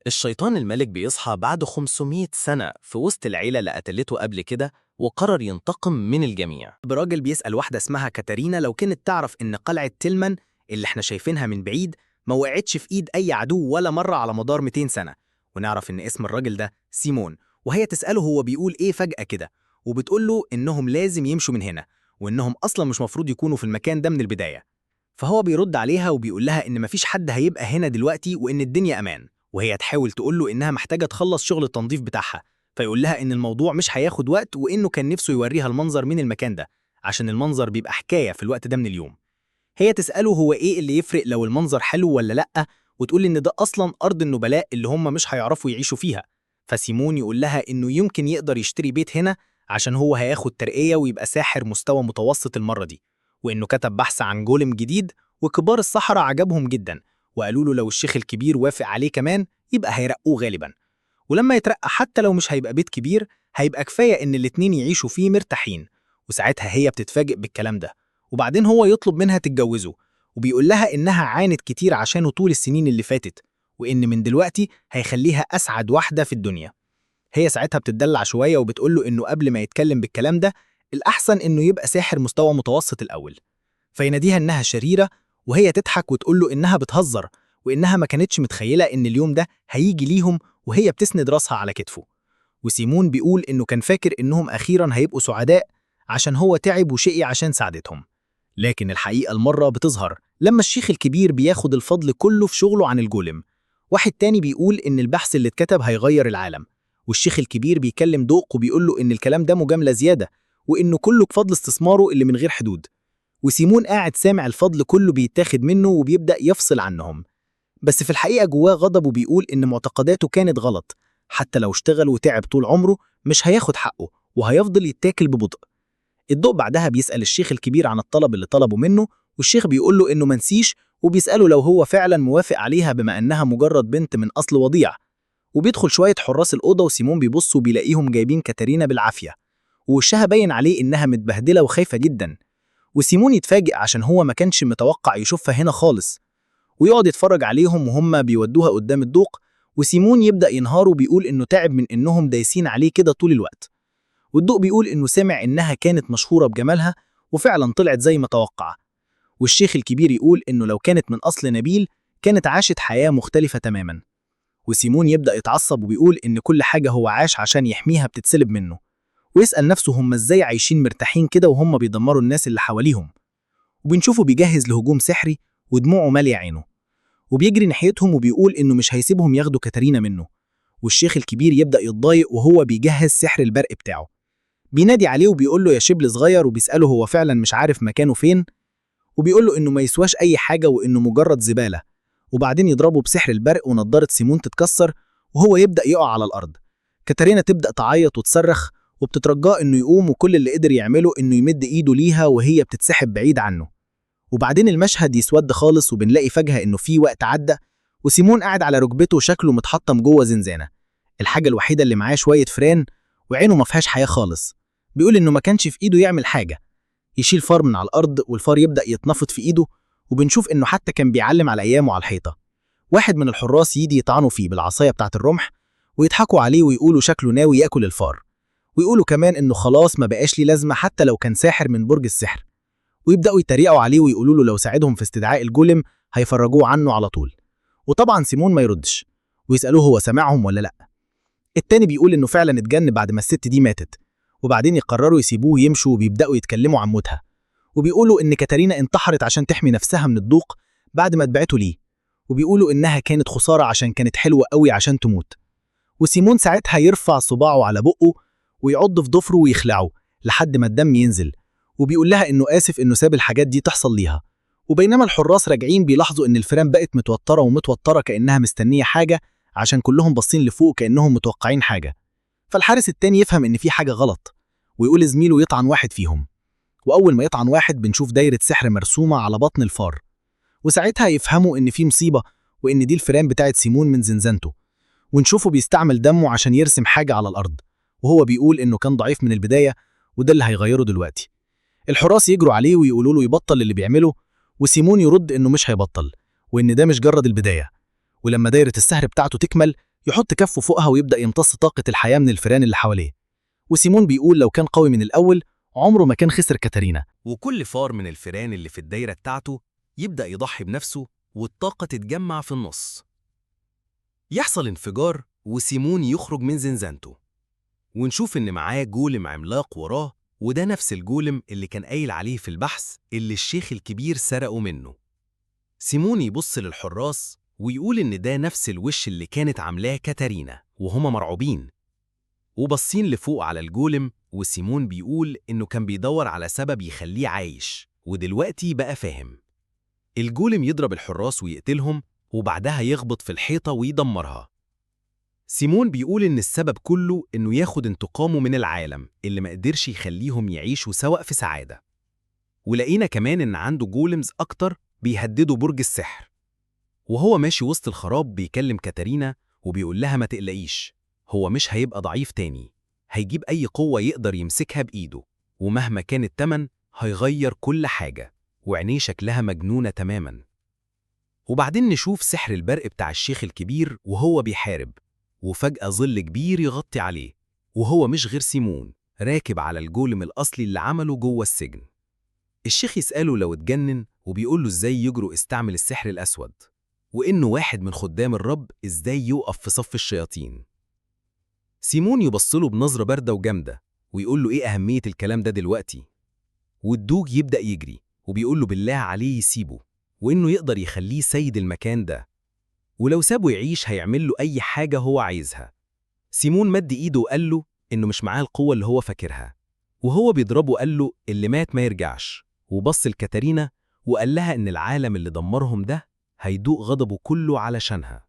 الشيطان الملك بيصحى بعد 500 سنة في وسط العيلة اللي قتلته قبل كده، وقرر ينتقم من الجميع. براجل بيسأل واحدة اسمها كاتارينا لو كانت تعرف إن قلعة تيلمان اللي احنا شايفينها من بعيد ما وقعتش في إيد أي عدو ولا مرة على مدار 200 سنة، ونعرف إن اسم الراجل ده سيمون. وهي تسأله هو بيقول إيه فجأة كده، وبتقول له إنهم لازم يمشوا من هنا، وإنهم أصلا مش مفروض يكونوا في المكان ده من البداية. فهو بيرد عليها وبيقول لها إن مفيش حد هيبقى هنا دلوقتي وإن الدنيا أمان، وهي تحاول تقول له إنها محتاجة تخلص شغل التنظيف بتاعها، فيقول لها إن الموضوع مش هياخد وقت، وإنه كان نفسه يوريها المنظر من المكان ده عشان المنظر بيبقى حكاية في الوقت ده من اليوم. هي تسأله هو إيه اللي يفرق لو المنظر حلو ولا لأ، وتقول إن ده أصلاً أرض النبلاء اللي هم مش هيعرفوا يعيشوا فيها. فسيمون يقول لها إنه يمكن يقدر يشتري بيت هنا عشان هو هياخد ترقية ويبقى ساحر مستوى متوسط المرة دي، وإنه كتب بحث عن جولم جديد وكبار الصحراء عجبهم جدا، وقالوا له لو الشيخ الكبير وافق عليه كمان يبقى هيرقوه غالبا، ولما يترقى حتى لو مش هيبقى بيت كبير هيبقى كفاية إن الاتنين يعيشوا فيه مرتاحين. وساعتها هي بتتفاجئ بالكلام ده، وبعدين هو يطلب منها تتجوزه، وبيقول لها إنها عانت كتير عشانه طول السنين اللي فاتت، وإن من دلوقتي هيخليها أسعد واحدة في الدنيا. هي ساعتها بتدلع شوية وبتقول له إنه قبل ما يتكلم بالكلام ده الأحسن إنه يبقى ساحر مستوى متوسط الأول. فيناديها إنها شريرة، وهي تضحك وتقول له إنها بتهزر، وإنها ما كانتش متخيلة إن اليوم ده هيجي ليهم، وهي بتسند راسها على كتفه. وسيمون بيقول إنه كان فاكر إنهم أخيراً هيبقوا سعداء عشان هو تعب وشقي عشان سعادتهم، لكن الحقيقة المرة بتظهر لما الشيخ الكبير بياخد الفضل كله في شغله عن الجولم. واحد تاني بيقول إن البحث اللي اتكتب هيغير العالم، والشيخ الكبير بيكلم دوق وبيقول له إن الكلام ده مجاملة زيادة، وإنه كله بفضل استثماره اللي من غير حدود. وسيمون قاعد سامع الفضل كله بيتاخد منه وبيبدأ يفصل عنهم، بس في الحقيقة جواه غضب وبيقول إن معتقداته كانت غلط، حتى لو اشتغل وتعب طول عمره مش هياخد حقه وهيفضل يتاكل ببطء. الضوء بعدها بيسأل الشيخ الكبير عن الطلب اللي طلبه منه، والشيخ بيقول له إنه منسيش، وبيسأله لو هو فعلا موافق عليها بما إنها مجرد بنت من أصل وضيع. وبيدخل شوية حراس الأوضة، وسيمون بيبص وبيلاقيهم جايبين كاترينا بالعافية، ووشها باين عليه إنها متبهدلة وخايفة جدا. وسيمون يتفاجئ عشان هو ما كانش متوقع يشوفها هنا خالص، ويقعد يتفرج عليهم وهم بيودوها قدام الدوق. وسيمون يبدأ ينهار وبيقول إنه تعب من إنهم دايسين عليه كده طول الوقت. والدوق بيقول إنه سمع إنها كانت مشهورة بجمالها، وفعلا طلعت زي ما توقع. والشيخ الكبير يقول إنه لو كانت من أصل نبيل كانت عاشت حياة مختلفة تماما. وسيمون يبدأ يتعصب وبيقول إن كل حاجة هو عاش عشان يحميها بتتسلب منه، ويسأل نفسه هم إزاي عايشين مرتاحين كده وهم بيدمروا الناس اللي حواليهم. وبنشوفه بيجهز لهجوم سحري ودموعه مالية عينه، وبيجري ناحيتهم وبيقول إنه مش هيسيبهم ياخدوا كاترينا منه. والشيخ الكبير يبدأ يتضايق وهو بيجهز سحر البرق بتاعه، بينادي عليه وبيقول له يا شبل صغير، وبيسأله هو فعلا مش عارف مكانه فين، وبيقول له إنه ما يسواش أي حاجة وإنه مجرد زبالة. وبعدين يضربه بسحر البرق ونضارة سيمون تتكسر وهو يبدأ يقع على الأرض. كاترينا تبدأ تعيط وتصرخ وبتترجاه إنه يقوم، وكل اللي قدر يعمله إنه يمد إيده ليها وهي بتتسحب بعيد عنه. وبعدين المشهد يسود خالص، وبنلاقي فجأة إنه في وقت عدى وسيمون قاعد على ركبته شكله متحطم جوه زنزانة. الحاجة الوحيدة اللي معاه شوية فران وعينه ما فيهاش حياة خالص. بيقول إنه ما كانش في إيده يعمل حاجة، يشيل فار من على الأرض والفار يبدأ يتنفض في إيده، وبنشوف إنه حتى كان بيعلم على أيامه على الحيطة. واحد من الحراس يجي يطعنوا فيه بالعصاية بتاعة الرمح ويضحكوا عليه ويقولوا شكله ناوي ياكل الفار، ويقولوا كمان إنه خلاص ما بقاش ليه لازمة حتى لو كان ساحر من برج السحر، ويبدأوا يتريقوا عليه ويقولوا له لو ساعدهم في استدعاء الجولم هيفرجوه عنه على طول. وطبعا سيمون ما يردش، ويسألوه هو سامعهم ولا لأ. التاني بيقول إنه فعلا اتجن بعد ما الست دي ماتت، وبعدين يقرروا يسيبوه يمشوا وبيبدأوا يتكلموا عن موتها، وبيقولوا إن كاترينا انتحرت عشان تحمي نفسها من الدوق بعد ما اتبعته ليه، وبيقولوا إنها كانت خسارة عشان كانت حلوة قوي عشان تموت. وسيمون ساعتها يرفع صباعه على بقه ويعض في ضفره ويخلعه لحد ما الدم ينزل، وبيقول لها إنه آسف إنه ساب الحاجات دي تحصل ليها. وبينما الحراس راجعين بيلاحظوا إن الفيران بقت متوترة ومتوترة كأنها مستنية حاجة، عشان كلهم باصين لفوق كأنهم متوقعين حاجة. فالحارس التاني يفهم إن في حاجة غلط ويقول لزميله يطعن واحد فيهم، وأول ما يطعن واحد بنشوف دايرة سحر مرسومة على بطن الفار، وساعتها يفهموا إن في مصيبة وإن دي الفيران بتاعت سيمون من زنزانته. ونشوفه بيستعمل دمه عشان يرسم حاجة على الأرض، وهو بيقول إنه كان ضعيف من البداية وده اللي هيغيره دلوقتي. الحراس يجروا عليه ويقولوا له يبطل اللي بيعمله، وسيمون يرد إنه مش هيبطل وإن ده مش جرد البداية. ولما دايرة السحر بتاعته تكمل يحط كفه فوقها ويبدأ يمتص طاقة الحياة من الفئران اللي حواليه. وسيمون بيقول لو كان قوي من الأول عمره ما كان خسر كاتارينا. وكل فار من الفئران اللي في الدايرة بتاعته يبدأ يضحي بنفسه والطاقة تتجمع في النص. يحصل انفجار وسيمون يخرج من زنزانته، ونشوف إن معاه جولم عملاق وراه، وده نفس الجولم اللي كان قايل عليه في البحث اللي الشيخ الكبير سرقه منه. سيمون يبص للحراس ويقول إن ده نفس الوش اللي كانت عاملاه كاتارينا، وهما مرعوبين وبصين لفوق على الجولم. وسيمون بيقول إنه كان بيدور على سبب يخليه عايش، ودلوقتي بقى فاهم. الجولم يضرب الحراس ويقتلهم، وبعدها يخبط في الحيطة ويدمرها. سيمون بيقول إن السبب كله إنه ياخد انتقامه من العالم اللي ما قدرش يخليهم يعيشوا سوا في سعادة. ولقينا كمان إن عنده golems أكتر بيهددوا برج السحر. وهو ماشي وسط الخراب بيكلم كاتارينا وبيقول لها ما تقلقيش، هو مش هيبقى ضعيف تاني، هيجيب أي قوة يقدر يمسكها بإيده، ومهما كان التمن هيغير كل حاجة. وعينيه شكلها مجنونة تماما. وبعدين نشوف سحر البرق بتاع الشيخ الكبير وهو بيحارب، وفجأة ظل كبير يغطي عليه، وهو مش غير سيمون راكب على الجولم الأصلي اللي عمله جوه السجن. الشيخ يسأله لو اتجنن، وبيقول له ازاي يجرؤ استعمل السحر الأسود، وإنه واحد من خدام الرب ازاي يقف في صف الشياطين. سيمون يبصله بنظرة باردة وجامدة ويقول له إيه أهمية الكلام ده دلوقتي؟ والدوج يبدأ يجري وبيقول له بالله عليه يسيبه، وإنه يقدر يخليه سيد المكان ده، ولو سابه يعيش هيعمل له أي حاجة هو عايزها. سيمون مد إيده وقال له إنه مش معاه القوة اللي هو فاكرها، وهو بيضربه قال له اللي مات ما يرجعش، وبص لكاتارينا وقال لها إن العالم اللي دمرهم ده هيدوق غضبه كله علشانها.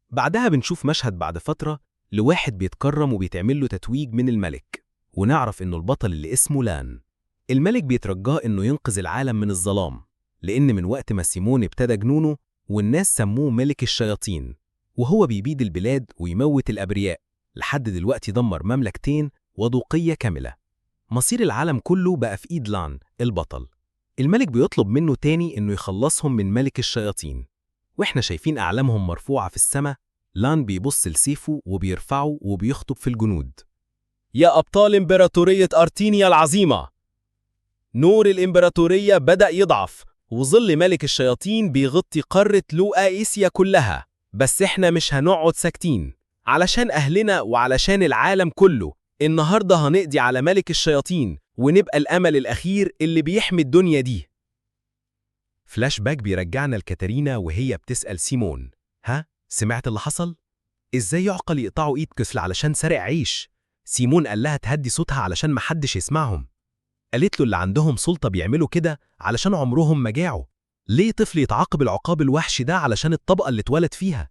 بعدها بنشوف مشهد بعد فترة لواحد بيتكرم وبيتعمل له تتويج من الملك، ونعرف إنه البطل اللي اسمه لان. الملك بيترجاه إنه ينقذ العالم من الظلام، لأن من وقت ما سيمون ابتدى جنونه والناس سموه ملك الشياطين، وهو بيبيد البلاد ويموت الأبرياء، لحد دلوقتي دمر مملكتين ودوقية كاملة. مصير العالم كله بقى في إيد لان البطل. الملك بيطلب منه تاني إنه يخلصهم من ملك الشياطين، وإحنا شايفين أعلامهم مرفوعة في السماء. لان بيبص لسيفه وبيرفعه وبيخطب في الجنود: يا أبطال إمبراطورية أرتينيا العظيمة، نور الإمبراطورية بدأ يضعف، وظل ملك الشياطين بيغطي قارة لوآيسيا كلها، بس إحنا مش هنقعد ساكتين علشان أهلنا وعلشان العالم كله. النهاردة هنقضي على ملك الشياطين ونبقى الأمل الأخير اللي بيحمي الدنيا دي. فلاش باك بيرجعنا لكاتارينا وهي بتسأل سيمون: ها، سمعت اللي حصل؟ إزاي يعقل يقطعوا إيد كسل علشان سرق عيش؟ سيمون قال لها تهدي صوتها علشان محدش يسمعهم. قالت له اللي عندهم سلطة بيعملوا كده علشان عمرهم ما جاعوا، ليه طفل يتعاقب العقاب الوحش ده علشان الطبقة اللي اتولد فيها؟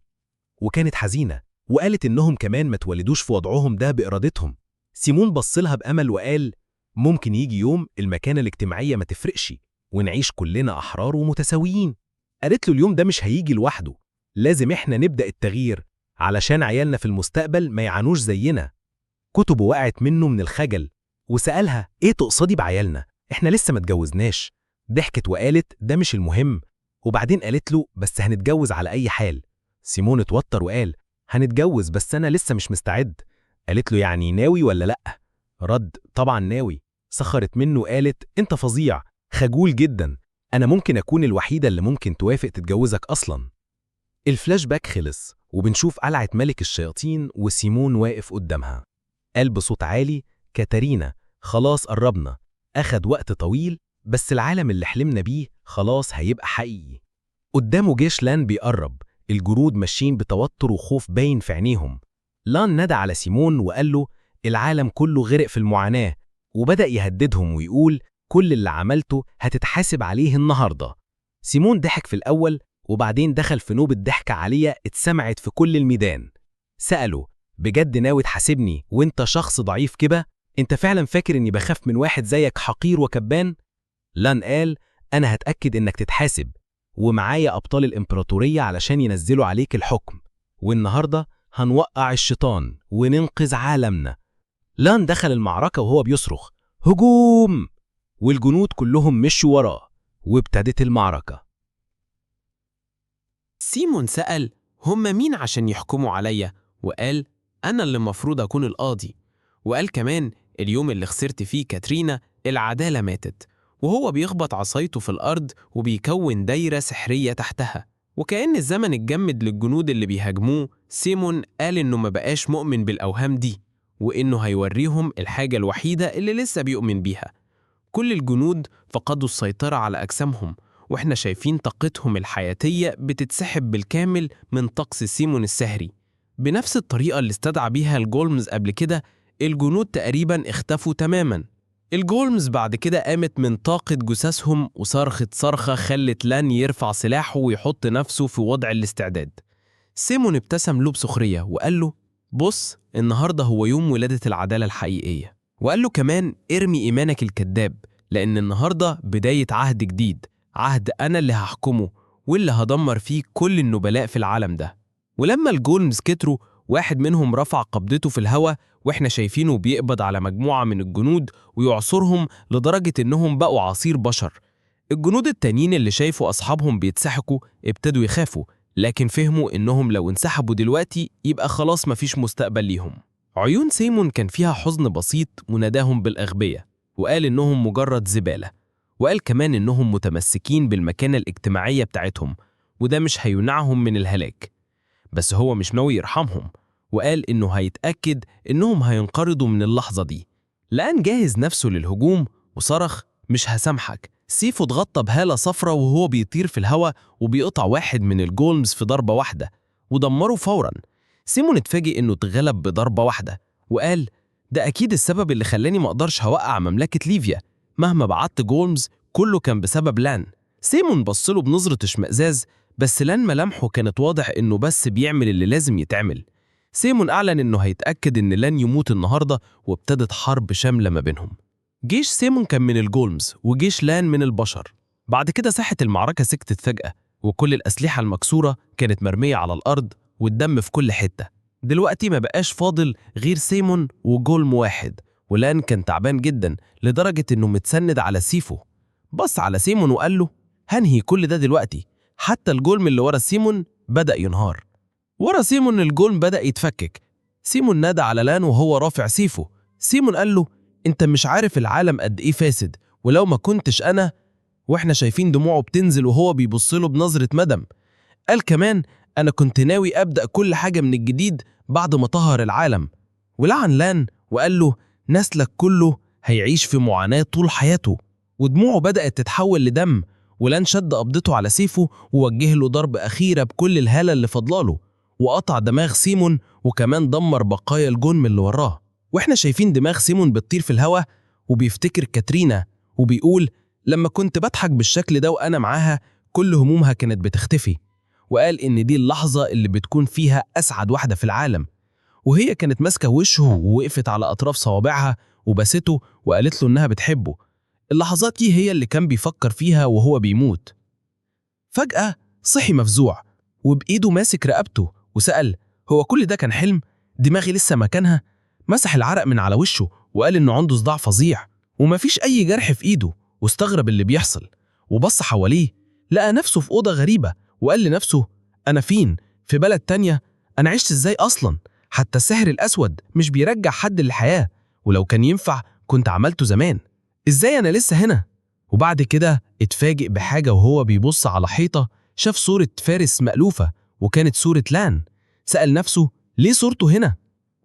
وكانت حزينة وقالت إنهم كمان ما اتولدوش في وضعهم ده بإرادتهم. سيمون بصلها بأمل وقال ممكن يجي يوم المكانة الاجتماعية ما تفرقش ونعيش كلنا أحرار ومتساويين. قالت له اليوم ده مش هيجي لوحده، لازم إحنا نبدأ التغيير علشان عيالنا في المستقبل ما يعانوش زينا. كتبه وقعت منه من الخجل وسألها إيه تقصدي بعيالنا؟ إحنا لسه ما اتجوزناش. ضحكت وقالت ده مش المهم، وبعدين قالت له بس هنتجوز على أي حال. سيمون اتوتر وقال هنتجوز بس أنا لسه مش مستعد. قالت له يعني ناوي ولا لأ؟ رد طبعا ناوي. سخرت منه وقالت أنت فظيع، خجول جدا، أنا ممكن أكون الوحيدة اللي ممكن توافق تتجوزك أصلا. الفلاش باك خلص وبنشوف قلعة ملك الشياطين وسيمون واقف قدامها. قال بصوت عالي كاتارينا خلاص قربنا، أخد وقت طويل بس العالم اللي حلمنا بيه خلاص هيبقى حقيقي. قدامه جيش لان بيقرب، الجنود ماشيين بتوتر وخوف باين في عينيهم. لان نادى على سيمون وقال له العالم كله غرق في المعاناة، وبدأ يهددهم ويقول كل اللي عملته هتتحاسب عليه النهاردة. سيمون ضحك في الأول وبعدين دخل في نوبة ضحكة عالية اتسمعت في كل الميدان. سأله بجد ناوي تحاسبني وانت شخص ضعيف كده؟ انت فعلا فاكر اني بخاف من واحد زيك حقير وكبان؟ لان قال انا هتأكد انك تتحاسب، ومعايا أبطال الإمبراطورية علشان ينزلوا عليك الحكم، والنهاردة هنوقع الشيطان وننقذ عالمنا. لان دخل المعركة وهو بيصرخ هجوم، والجنود كلهم مشوا وراه، وابتدت المعركة. سيمون سأل هم مين عشان يحكموا عليا وقال أنا اللي المفروض أكون القاضي. وقال كمان اليوم اللي خسرت فيه كاترينا العدالة ماتت، وهو بيخبط عصايته في الأرض وبيكون دايرة سحرية تحتها، وكأن الزمن اتجمد للجنود اللي بيهاجموه. سيمون قال إنه ما بقاش مؤمن بالأوهام دي، وإنه هيوريهم الحاجة الوحيدة اللي لسه بيؤمن بيها. كل الجنود فقدوا السيطرة على أجسامهم، وإحنا شايفين طاقتهم الحياتية بتتسحب بالكامل من طقس سيمون السحري. بنفس الطريقة اللي استدعى بيها ال golems قبل كده، الجنود تقريبا اختفوا تماما. ال golems بعد كده قامت من طاقة جثثهم وصرخت صرخة خلت لان يرفع سلاحه ويحط نفسه في وضع الاستعداد. سيمون ابتسم له بسخرية وقال له بص، النهاردة هو يوم ولادة العدالة الحقيقية. وقال له كمان ارمي إيمانك الكذاب، لأن النهاردة بداية عهد جديد، عهد أنا اللي هحكمه واللي هدمر فيه كل النبلاء في العالم ده. ولما ال golems كتروا، واحد منهم رفع قبضته في الهواء واحنا شايفينه بيقبض على مجموعة من الجنود ويعصرهم لدرجة إنهم بقوا عصير بشر. الجنود التانيين اللي شايفوا أصحابهم بيتسحقوا ابتدوا يخافوا، لكن فهموا إنهم لو انسحبوا دلوقتي يبقى خلاص مفيش مستقبل ليهم. عيون سيمون كان فيها حزن بسيط وناداهم بالأغبياء، وقال إنهم مجرد زبالة، وقال كمان إنهم متمسكين بالمكانة الاجتماعية بتاعتهم وده مش هيمنعهم من الهلاك. بس هو مش ناوي يرحمهم، وقال إنه هيتأكد إنهم هينقرضوا من اللحظة دي. لأن جاهز نفسه للهجوم وصرخ مش هسامحك. سيفه اتغطى بهالة صفرة وهو بيطير في الهواء وبيقطع واحد من ال golems في ضربة واحدة ودمره فورا. سيمون اتفاجئ إنه اتغلب بضربة واحدة، وقال ده أكيد السبب اللي خلاني ما أقدرش هوقع مملكة ليفيا، مهما بعت golems كله كان بسبب لان. سيمون بصله بنظرة اشمئزاز، بس لان ملامحه كانت واضح إنه بس بيعمل اللي لازم يتعمل. سيمون أعلن إنه هيتأكد إن لان يموت النهاردة، وابتدت حرب شاملة ما بينهم. جيش سيمون كان من ال golems وجيش لان من البشر. بعد كده ساحة المعركة سكتت فجأة، وكل الأسلحة المكسورة كانت مرمية على الأرض والدم في كل حتة. دلوقتي ما بقاش فاضل غير سيمون و golem واحد، ولان كان تعبان جدا لدرجة إنه متسند على سيفه. بص على سيمون وقال له هنهي كل ده دلوقتي. حتى ال golem اللي ورا سيمون بدأ ينهار. ورا سيمون ال golem بدأ يتفكك. سيمون نادى على لان وهو رافع سيفه. سيمون قال له انت مش عارف العالم قد ايه فاسد، ولو ما كنتش انا. واحنا شايفين دموعه بتنزل وهو بيبص له بنظرة ندم. قال كمان انا كنت ناوي ابدأ كل حاجة من الجديد بعد ما طهر العالم. ولعن لان وقال له نسلك كله هيعيش في معاناة طول حياته. ودموعه بدأت تتحول لدم، ولان شد قبضته على سيفه ووجه له ضرب أخيرة بكل الهالة اللي فضلاله، وقطع دماغ سيمون، وكمان دمر بقايا ال golem اللي وراه. واحنا شايفين دماغ سيمون بتطير في الهوا، وبيفتكر كاترينا وبيقول لما كنت بضحك بالشكل ده وأنا معاها كل همومها كانت بتختفي. وقال إن دي اللحظة اللي بتكون فيها أسعد واحدة في العالم. وهي كانت ماسكة وشه ووقفت على أطراف صوابعها وبسته وقالت له إنها بتحبه. اللحظات دي هي اللي كان بيفكر فيها وهو بيموت. فجأة صحي مفزوع وبإيده ماسك رقبته وسأل هو كل ده كان حلم؟ دماغي لسه مكانها؟ مسح العرق من على وشه وقال إنه عنده صداع فظيع ومفيش أي جرح في إيده، واستغرب اللي بيحصل وبص حواليه لقى نفسه في أوضة غريبة، وقال لنفسه أنا فين؟ في بلد تانية؟ أنا عشت إزاي أصلا؟ حتى السحر الأسود مش بيرجع حد للحياة، ولو كان ينفع كنت عملته زمان. إزاي أنا لسه هنا؟ وبعد كده اتفاجئ بحاجة وهو بيبص على حيطة، شاف صورة فارس مألوفة وكانت صورة لان. سأل نفسه ليه صورته هنا؟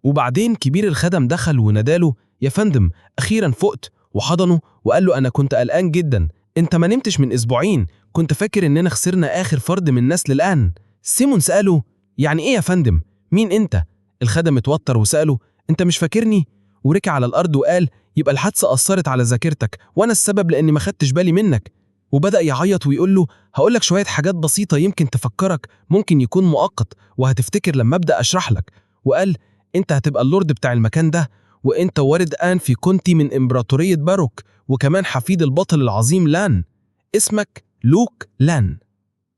وبعدين كبير الخدم دخل وناداله يا فندم أخيرا فقت، وحضنه وقال له أنا كنت قلقان جدا، أنت ما نمتش من أسبوعين، كنت فاكر إننا خسرنا آخر فرد من نسل الآن. سيمون سأله يعني إيه يا فندم؟ مين أنت؟ الخدم اتوتر وسأله أنت مش فاكرني؟ وركع على الأرض وقال يبقى الحادثة أثرت على ذاكرتك وأنا السبب لأني ما خدتش بالي منك. وبدأ يعيط ويقول له هقولك شوية حاجات بسيطة يمكن تفكرك، ممكن يكون مؤقت وهتفتكر لما أبدأ أشرح لك. وقال أنت هتبقى اللورد بتاع المكان ده، وأنت وارد آن في كونتي من إمبراطورية باروك، وكمان حفيد البطل العظيم لان، اسمك لوك لان.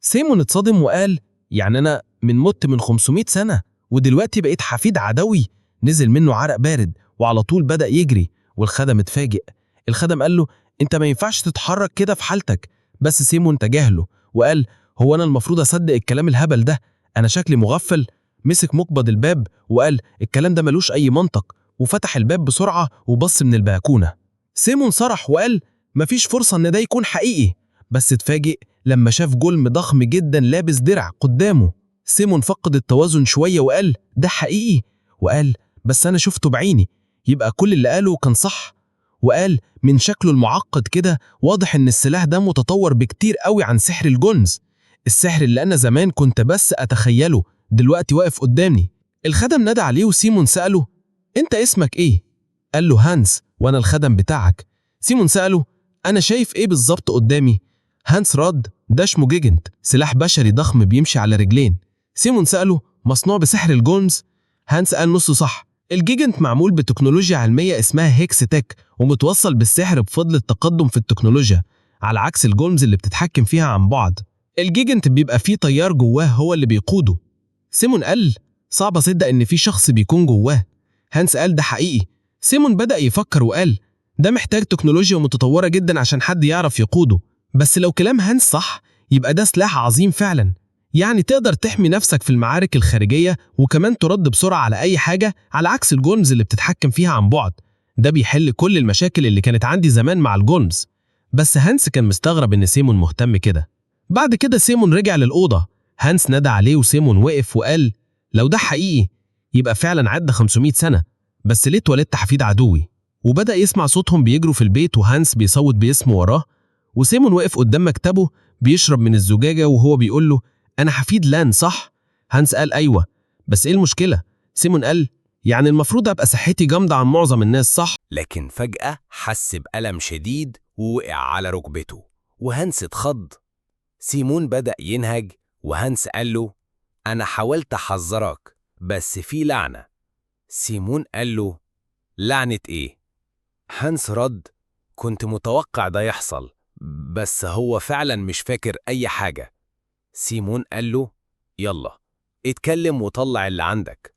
سيمون اتصدم وقال يعني أنا من مت من 500 سنة ودلوقتي بقيت حفيد عدوي؟ نزل منه عرق بارد وعلى طول بدأ يجري، والخدم اتفاجئ. الخدم قال له انت ما ينفعش تتحرك كده في حالتك، بس سيمون تجاهله وقال هو انا المفروض اصدق الكلام الهبل ده؟ انا شكلي مغفل. مسك مقبض الباب وقال الكلام ده ملوش أي منطق، وفتح الباب بسرعة وبص من البلكونة. سيمون صرح وقال مفيش فرصة إن ده يكون حقيقي، بس اتفاجئ لما شاف جولم ضخم جدا لابس درع قدامه. سيمون فقد التوازن شوية وقال ده حقيقي، وقال بس أنا شفته بعيني، يبقى كل اللي قاله كان صح. وقال من شكله المعقد كده واضح إن السلاح ده متطور بكتير قوي عن سحر الجونز، السحر اللي أنا زمان كنت بس أتخيله دلوقتي واقف قدامي. الخدم نادى عليه وسيمون سأله أنت اسمك إيه؟ قال له هانس وأنا الخدم بتاعك. سيمون سأله أنا شايف إيه بالظبط قدامي؟ هانس رد ده اسمه Gigant، سلاح بشري ضخم بيمشي على رجلين. سيمون سأله مصنوع بسحر ال golems؟ هانس قال نصه صح، ال Gigant معمول بتكنولوجيا علمية اسمها Hextech ومتوصل بالسحر بفضل التقدم في التكنولوجيا، على عكس ال golems اللي بتتحكم فيها عن بعد. ال Gigant بيبقى فيه طيار جواه هو اللي بيقوده. سيمون قال صعب اصدق ان في شخص بيكون جواه. هانس قال ده حقيقي. سيمون بدأ يفكر وقال ده محتاج تكنولوجيا متطورة جدا عشان حد يعرف يقوده، بس لو كلام هانس صح يبقى ده سلاح عظيم فعلا، يعني تقدر تحمي نفسك في المعارك الخارجية وكمان ترد بسرعة على أي حاجة، على عكس ال golems اللي بتتحكم فيها عن بعد. ده بيحل كل المشاكل اللي كانت عندي زمان مع ال golems. بس هانس كان مستغرب إن سيمون مهتم كده. بعد كده سيمون رجع للأوضة، هانس نادى عليه وسيمون وقف وقال لو ده حقيقي يبقى فعلا عدى 500 سنة، بس ليه اتولدت حفيد عدوي؟ وبدأ يسمع صوتهم بيجروا في البيت وهانس بيصوت باسمه وراه. وسيمون وقف قدام مكتبه بيشرب من الزجاجة وهو بيقول له أنا حفيد لان صح؟ هانس قال أيوة، بس إيه المشكلة؟ سيمون قال يعني المفروض أبقى صحتي جامدة عن معظم الناس صح؟ لكن فجأة حس بألم شديد ووقع على ركبته، وهانس اتخض. سيمون بدأ ينهج وهانس قال له أنا حاولت أحذرك بس في لعنة. سيمون قال له لعنة إيه؟ هانس رد كنت متوقع ده يحصل، بس هو فعلا مش فاكر أي حاجة. سيمون قال له يلا اتكلم وطلع اللي عندك.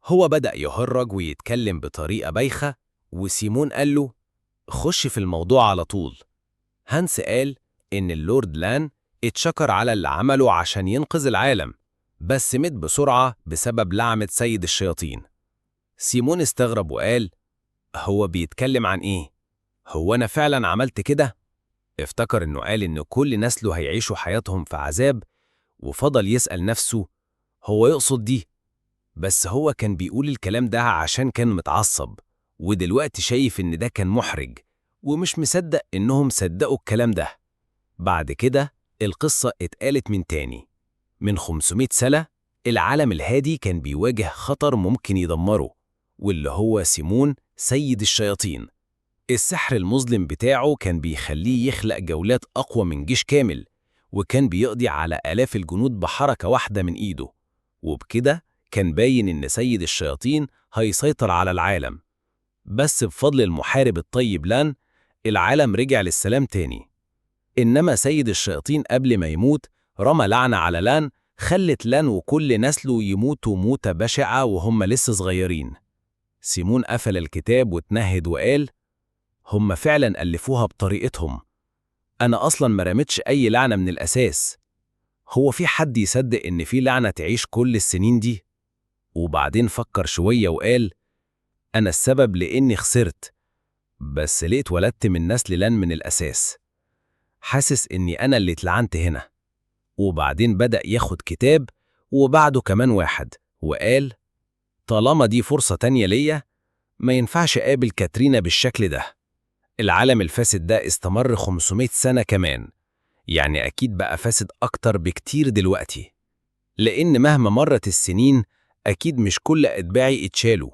هو بدأ يهرج ويتكلم بطريقة بايخة، وسيمون قال له خش في الموضوع على طول. هانس قال إن اللورد لان اتشكر على اللي عمله عشان ينقذ العالم، بس مات بسرعة بسبب لعنة سيد الشياطين. سيمون استغرب وقال هو بيتكلم عن إيه؟ هو أنا فعلا عملت كده؟ افتكر إنه قال إن كل نسله هيعيشوا حياتهم في عذاب، وفضل يسأل نفسه هو يقصد دي؟ بس هو كان بيقول الكلام ده عشان كان متعصب، ودلوقتي شايف إن ده كان محرج ومش مصدق إنهم صدقوا الكلام ده. بعد كده القصة اتقالت من تاني. من 500 سنة العالم الهادي كان بيواجه خطر ممكن يدمره، واللي هو سيمون سيد الشياطين. السحر المظلم بتاعه كان بيخليه يخلق جولات أقوى من جيش كامل، وكان بيقضي على آلاف الجنود بحركة واحدة من إيده، وبكده كان باين إن سيد الشياطين هيسيطر على العالم. بس بفضل المحارب الطيب لان العالم رجع للسلام تاني. إنما سيد الشياطين قبل ما يموت رمى لعنة على لان خلت لان وكل نسله يموتوا موتة بشعة وهم لسه صغيرين. سيمون قفل الكتاب واتنهد وقال هم فعلا ألفوها بطريقتهم، أنا أصلا ما رمتش أي لعنة من الأساس. هو في حد يصدق إن في لعنة تعيش كل السنين دي؟ وبعدين فكر شوية وقال أنا السبب لإني خسرت، بس ليه اتولدت من نسل لان من الأساس؟ حاسس إني أنا اللي اتلعنت هنا. وبعدين بدأ ياخد كتاب وبعده كمان واحد وقال طالما دي فرصة تانية ليا ما ينفعش أقابل كاترينا بالشكل ده. العالم الفاسد ده استمر 500 سنة كمان، يعني أكيد بقى فاسد أكتر بكتير دلوقتي، لأن مهما مرت السنين أكيد مش كل أتباعي اتشالوا،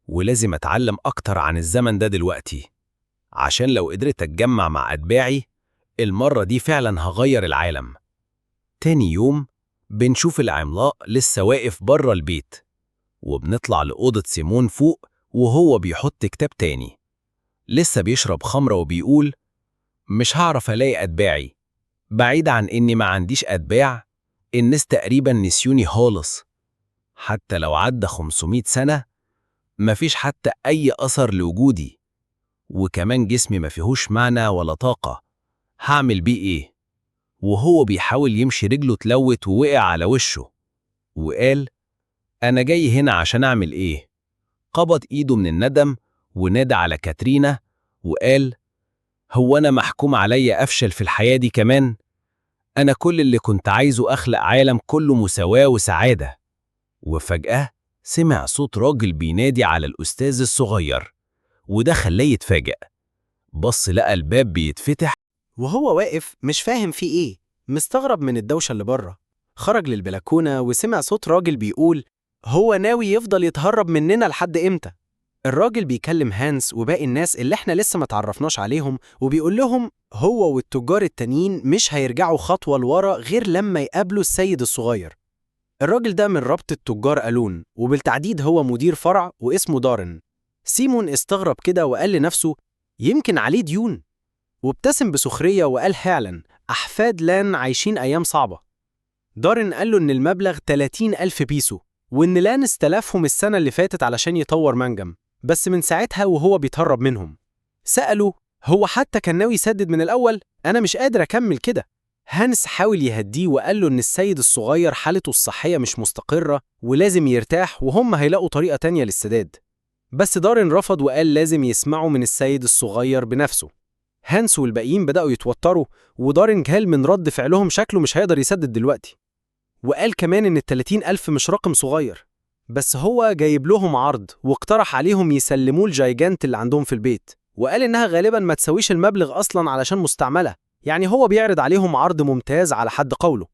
ولازم أتعلم أكتر عن الزمن ده دلوقتي، عشان لو قدرت أتجمع مع أتباعي المرة دي فعلا هغير العالم. تاني يوم بنشوف العملاق لسه واقف بره البيت، وبنطلع لأوضة سيمون فوق وهو بيحط كتاب تاني. لسه بيشرب خمرة وبيقول مش هعرف ألاقي أتباعي، بعيد عن إني ما عنديش أتباع، الناس تقريبا نسيوني خالص. حتى لو عدى 500 سنة مفيش حتى أي أثر لوجودي، وكمان جسمي ما فيهوش معنى ولا طاقة، هعمل بيه إيه؟ وهو بيحاول يمشي رجله اتلوت ووقع على وشه وقال أنا جاي هنا عشان أعمل إيه؟ قبض إيده من الندم ونادى على كاترينا وقال: هو أنا محكوم عليا أفشل في الحياة دي كمان؟ أنا كل اللي كنت عايزه أخلق عالم كله مساواة وسعادة. وفجأة سمع صوت راجل بينادي على الأستاذ الصغير، وده خلاه يتفاجأ. بص لقى الباب بيتفتح وهو واقف مش فاهم فيه إيه، مستغرب من الدوشة اللي بره. خرج للبلكونة وسمع صوت راجل بيقول: هو ناوي يفضل يتهرب مننا لحد إمتى؟ الراجل بيكلم هانس وباقي الناس اللي احنا لسه ما تعرفناش عليهم، وبيقول لهم هو والتجار التانيين مش هيرجعوا خطوة لورا غير لما يقابلوا السيد الصغير. الراجل ده من رابطة تجار ألون، وبالتعديد هو مدير فرع واسمه دارن. سيمون استغرب كده وقال لنفسه يمكن عليه ديون، وابتسم بسخرية وقال فعلا أحفاد لان عايشين أيام صعبة. دارن قال له إن المبلغ 30,000 بيسو، وإن لان استلفهم السنة اللي فاتت علشان يطور منجم، بس من ساعتها وهو بيتهرب منهم. سأله هو حتى كان ناوي يسدد من الأول؟ أنا مش قادر أكمل كده. هانس حاول يهديه وقال له إن السيد الصغير حالته الصحية مش مستقرة ولازم يرتاح، وهم هيلاقوا طريقة تانية للسداد. بس دارن رفض وقال لازم يسمعوا من السيد الصغير بنفسه. هانس والباقيين بدأوا يتوتروا، ودارن قال من رد فعلهم شكله مش هيقدر يسدد دلوقتي. وقال كمان إن ال30,000 مش رقم صغير، بس هو جايب لهم عرض واقترح عليهم يسلموه ال Gigant اللي عندهم في البيت، وقال إنها غالبا ما تسويش المبلغ أصلا علشان مستعملة، يعني هو بيعرض عليهم عرض ممتاز على حد قوله.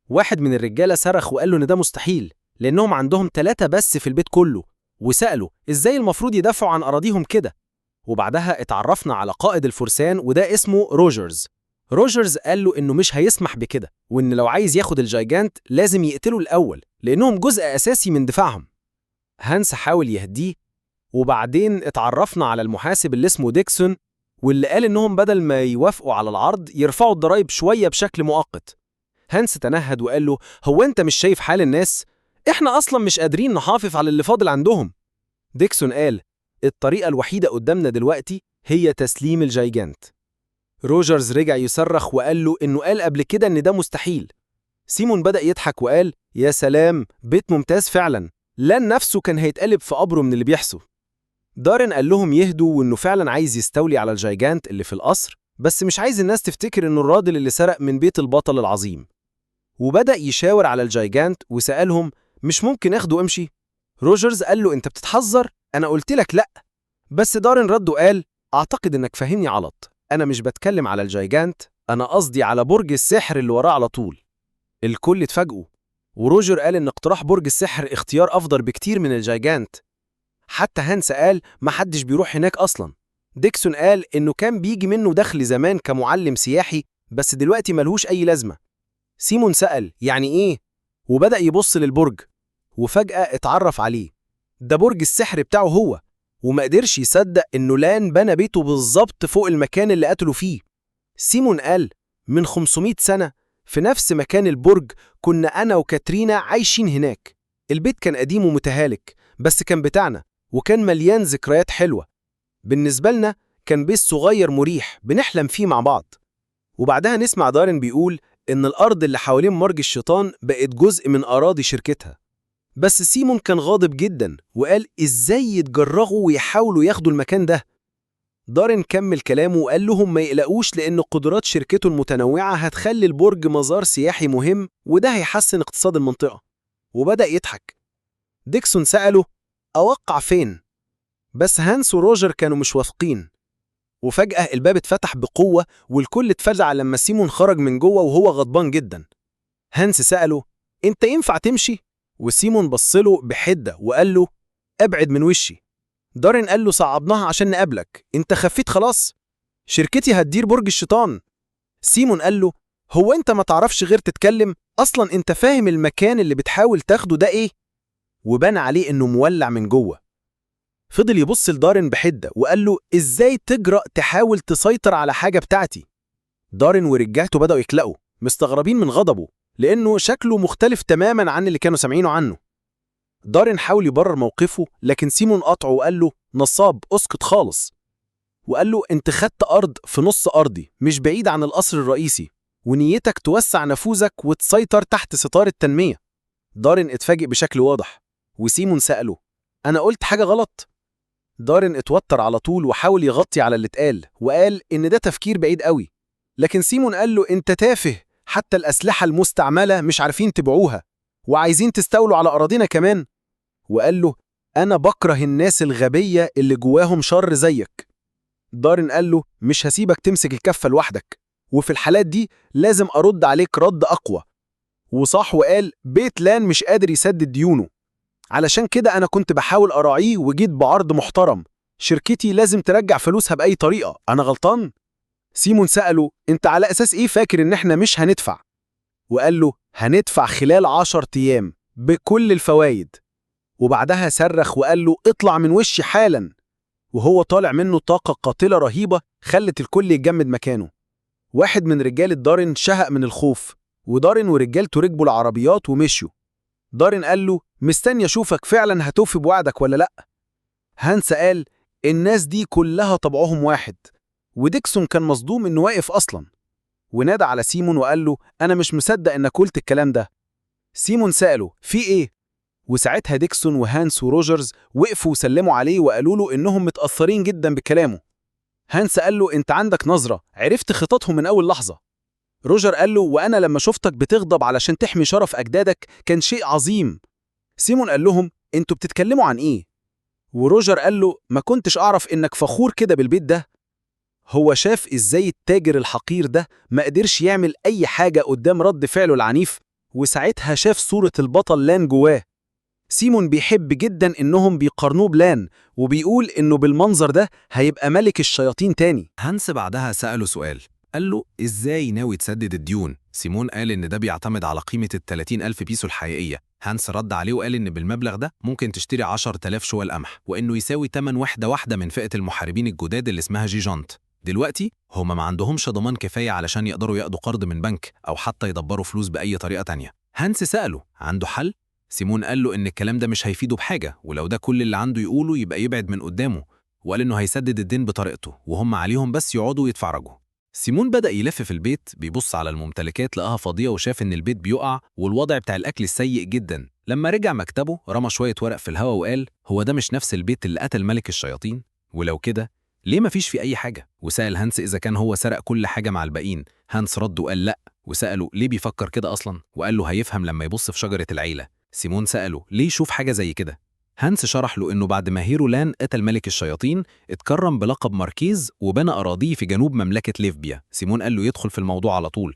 واحد من الرجالة صرخ وقال له إن ده مستحيل، لأنهم عندهم 3 بس في البيت كله، وسأله إزاي المفروض يدافعوا عن أراضيهم كده. وبعدها اتعرفنا على قائد الفرسان، وده اسمه روجرز. روجرز قال له إنه مش هيسمح بكده، وإن لو عايز ياخد ال Gigant لازم يقتله الأول، لأنهم جزء أساسي من دفاعهم. هانس حاول يهديه، وبعدين اتعرفنا على المحاسب اللي اسمه ديكسون، واللي قال إنهم بدل ما يوافقوا على العرض يرفعوا الضرايب شوية بشكل مؤقت. هانس تنهد وقال له هو أنت مش شايف حال الناس؟ إحنا أصلا مش قادرين نحافظ على اللي فاضل عندهم. ديكسون قال الطريقة الوحيدة قدامنا دلوقتي هي تسليم ال Gigant. روجرز رجع يصرخ وقال له إنه قال قبل كده إن ده مستحيل. سيمون بدأ يضحك وقال يا سلام، بيت ممتاز فعلا، لان نفسه كان هيتقلب في قبره من اللي بيحصل. دارن قال لهم يهدوا، وإنه فعلا عايز يستولي على ال Gigant اللي في القصر، بس مش عايز الناس تفتكر إنه الراجل اللي سرق من بيت البطل العظيم. وبدأ يشاور على ال Gigant وسألهم مش ممكن اخده امشي؟ روجرز قال له انت بتتحذر؟ انا قلت لك لا. بس دارن رد وقال اعتقد انك فاهمني غلط، انا مش بتكلم على ال Gigant، انا قصدي على برج السحر اللي وراه على طول. الكل اتفاجئوا، وروجر قال ان اقتراح برج السحر اختيار افضل بكتير من ال Gigant. حتى هانس قال محدش بيروح هناك اصلا. ديكسون قال انه كان بيجي منه دخل زمان كمعلم سياحي، بس دلوقتي ملهوش اي لازمة. سيمون سأل يعني ايه؟ وبدأ يبص للبرج، وفجأة اتعرف عليه، ده برج السحر بتاعه هو، وما قدرش يصدق انه لان بنى بيته بالظبط فوق المكان اللي قتلوا فيه. سيمون قال من 500 سنة في نفس مكان البرج كنا أنا وكاترينا عايشين هناك. البيت كان قديم ومتهالك، بس كان بتاعنا وكان مليان ذكريات حلوة. بالنسبة لنا كان بيت صغير مريح بنحلم فيه مع بعض. وبعدها نسمع دارن بيقول إن الأرض اللي حوالين مرج الشيطان بقت جزء من أراضي شركتها. بس سيمون كان غاضب جدا وقال إزاي يتجرأوا ويحاولوا ياخدوا المكان ده. دارن كمل كلامه وقال لهم ما يقلقوش، لأن قدرات شركته المتنوعة هتخلي البرج مزار سياحي مهم، وده هيحسن اقتصاد المنطقة. وبدأ يضحك. ديكسون سأله أوقع فين؟ بس هانس وروجر كانوا مش واثقين. وفجأة الباب اتفتح بقوة والكل اتفزع لما سيمون خرج من جوه وهو غضبان جدا. هانس سأله انت ينفع تمشي؟ وسيمون بصله بحدة وقال له ابعد من وشي. دارين قال له صعبناها عشان نقابلك، انت خفيت خلاص، شركتي هتدير برج الشيطان. سيمون قال له هو انت ما تعرفش غير تتكلم؟ اصلا انت فاهم المكان اللي بتحاول تاخده ده ايه؟ وبان عليه انه مولع من جوه. فضل يبص لدارين بحدة وقال له ازاي تجرأ تحاول تسيطر على حاجة بتاعتي؟ دارين ورجالته بدأوا يقلقوا مستغربين من غضبه، لأنه شكله مختلف تماما عن اللي كانوا سامعينه عنه. دارين حاول يبرر موقفه، لكن سيمون قطعه وقال له نصاب، اسكت خالص. وقال له انت خدت أرض في نص أرضي مش بعيد عن القصر الرئيسي، ونيتك توسع نفوذك وتسيطر تحت ستار التنمية. دارين اتفاجئ بشكل واضح وسيمون سأله: أنا قلت حاجة غلط؟ دارين اتوتر على طول وحاول يغطي على اللي اتقال، وقال إن ده تفكير بعيد قوي. لكن سيمون قال له: أنت تافه، حتى الأسلحة المستعملة مش عارفين تبيعوها، وعايزين تستولوا على أراضينا كمان. وقال له: أنا بكره الناس الغبية اللي جواهم شر زيك. دارين قال له: مش هسيبك تمسك الكفة لوحدك، وفي الحالات دي لازم أرد عليك رد أقوى. وصاح وقال: بيت لان مش قادر يسدد ديونه، علشان كده أنا كنت بحاول أراعيه وجيت بعرض محترم. شركتي لازم ترجع فلوسها بأي طريقة، أنا غلطان؟ سيمون سأله: أنت على أساس إيه فاكر إن إحنا مش هندفع؟ وقال له: هندفع خلال 10 أيام بكل الفوايد. وبعدها صرخ وقال له: اطلع من وشي حالا. وهو طالع منه طاقة قاتلة رهيبة خلت الكل يتجمد مكانه. واحد من رجالة دارين شهق من الخوف، ودارين ورجالته ركبوا العربيات ومشيوا. دارين قال له: مستني أشوفك فعلا هتوفي بوعدك ولا لأ. هانس قال: الناس دي كلها طبعهم واحد. وديكسون كان مصدوم إنه واقف أصلا، ونادى على سيمون وقال له: أنا مش مصدق إنك قلت الكلام ده. سيمون سأله: في إيه؟ وساعتها ديكسون وهانس وروجرز وقفوا وسلموا عليه وقالوا له إنهم متأثرين جدا بكلامه. هانس قال له: أنت عندك نظرة، عرفت خططهم من أول لحظة. روجر قال له: وأنا لما شفتك بتغضب علشان تحمي شرف أجدادك كان شيء عظيم. سيمون قال لهم: أنتوا بتتكلموا عن إيه؟ وروجر قال له: ما كنتش أعرف إنك فخور كده بالبيت ده. هو شاف إزاي التاجر الحقير ده ما قدرش يعمل أي حاجة قدام رد فعله العنيف، وساعتها شاف صورة البطل لان جواه. سيمون بيحب جدا إنهم بيقارنوه بلان، وبيقول إنه بالمنظر ده هيبقى ملك الشياطين تاني. هانس بعدها سأله سؤال، قال له: إزاي ناوي تسدد الديون؟ سيمون قال إن ده بيعتمد على قيمة ال 30,000 بيسو الحقيقية. هانس رد عليه وقال إن بالمبلغ ده ممكن تشتري 10,000 شوال قمح، وإنه يساوي تمن وحدة واحدة من فئة المحاربين الجداد اللي اسمها جيجانت. دلوقتي هما ما عندهمش ضمان كفاية علشان يقدروا ياخدوا قرض من بنك أو حتى يدبروا فلوس بأي طريقة تانية. هانس سأله: عنده حل؟ سيمون قال له إن الكلام ده مش هيفيده بحاجة، ولو ده كل اللي عنده يقوله يبقى يبعد من قدامه، وقال إنه هيسدد الدين بطريقته وهم عليهم بس يقعدوا يتفرجوا. سيمون بدأ يلف في البيت، بيبص على الممتلكات لقاها فاضية، وشاف إن البيت بيقع والوضع بتاع الأكل السيء جدا. لما رجع مكتبه رمى شوية ورق في الهوا وقال: هو ده مش نفس البيت اللي قتل ملك الشياطين؟ ولو كده ليه مفيش فيه أي حاجة؟ وسأل هانس إذا كان هو سرق كل حاجة مع الباقيين. هانس رد وقال لأ، وسأله ليه بيفكر كده أصلا، وقال له هيفهم لما يبص في شجرة العيلة. سيمون سأله ليه يشوف حاجة زي كده؟ هانس شرح له إنه بعد ما هيرو لان قتل ملك الشياطين اتكرم بلقب ماركيز وبنى أراضيه في جنوب مملكة ليفبيا. سيمون قال له يدخل في الموضوع على طول.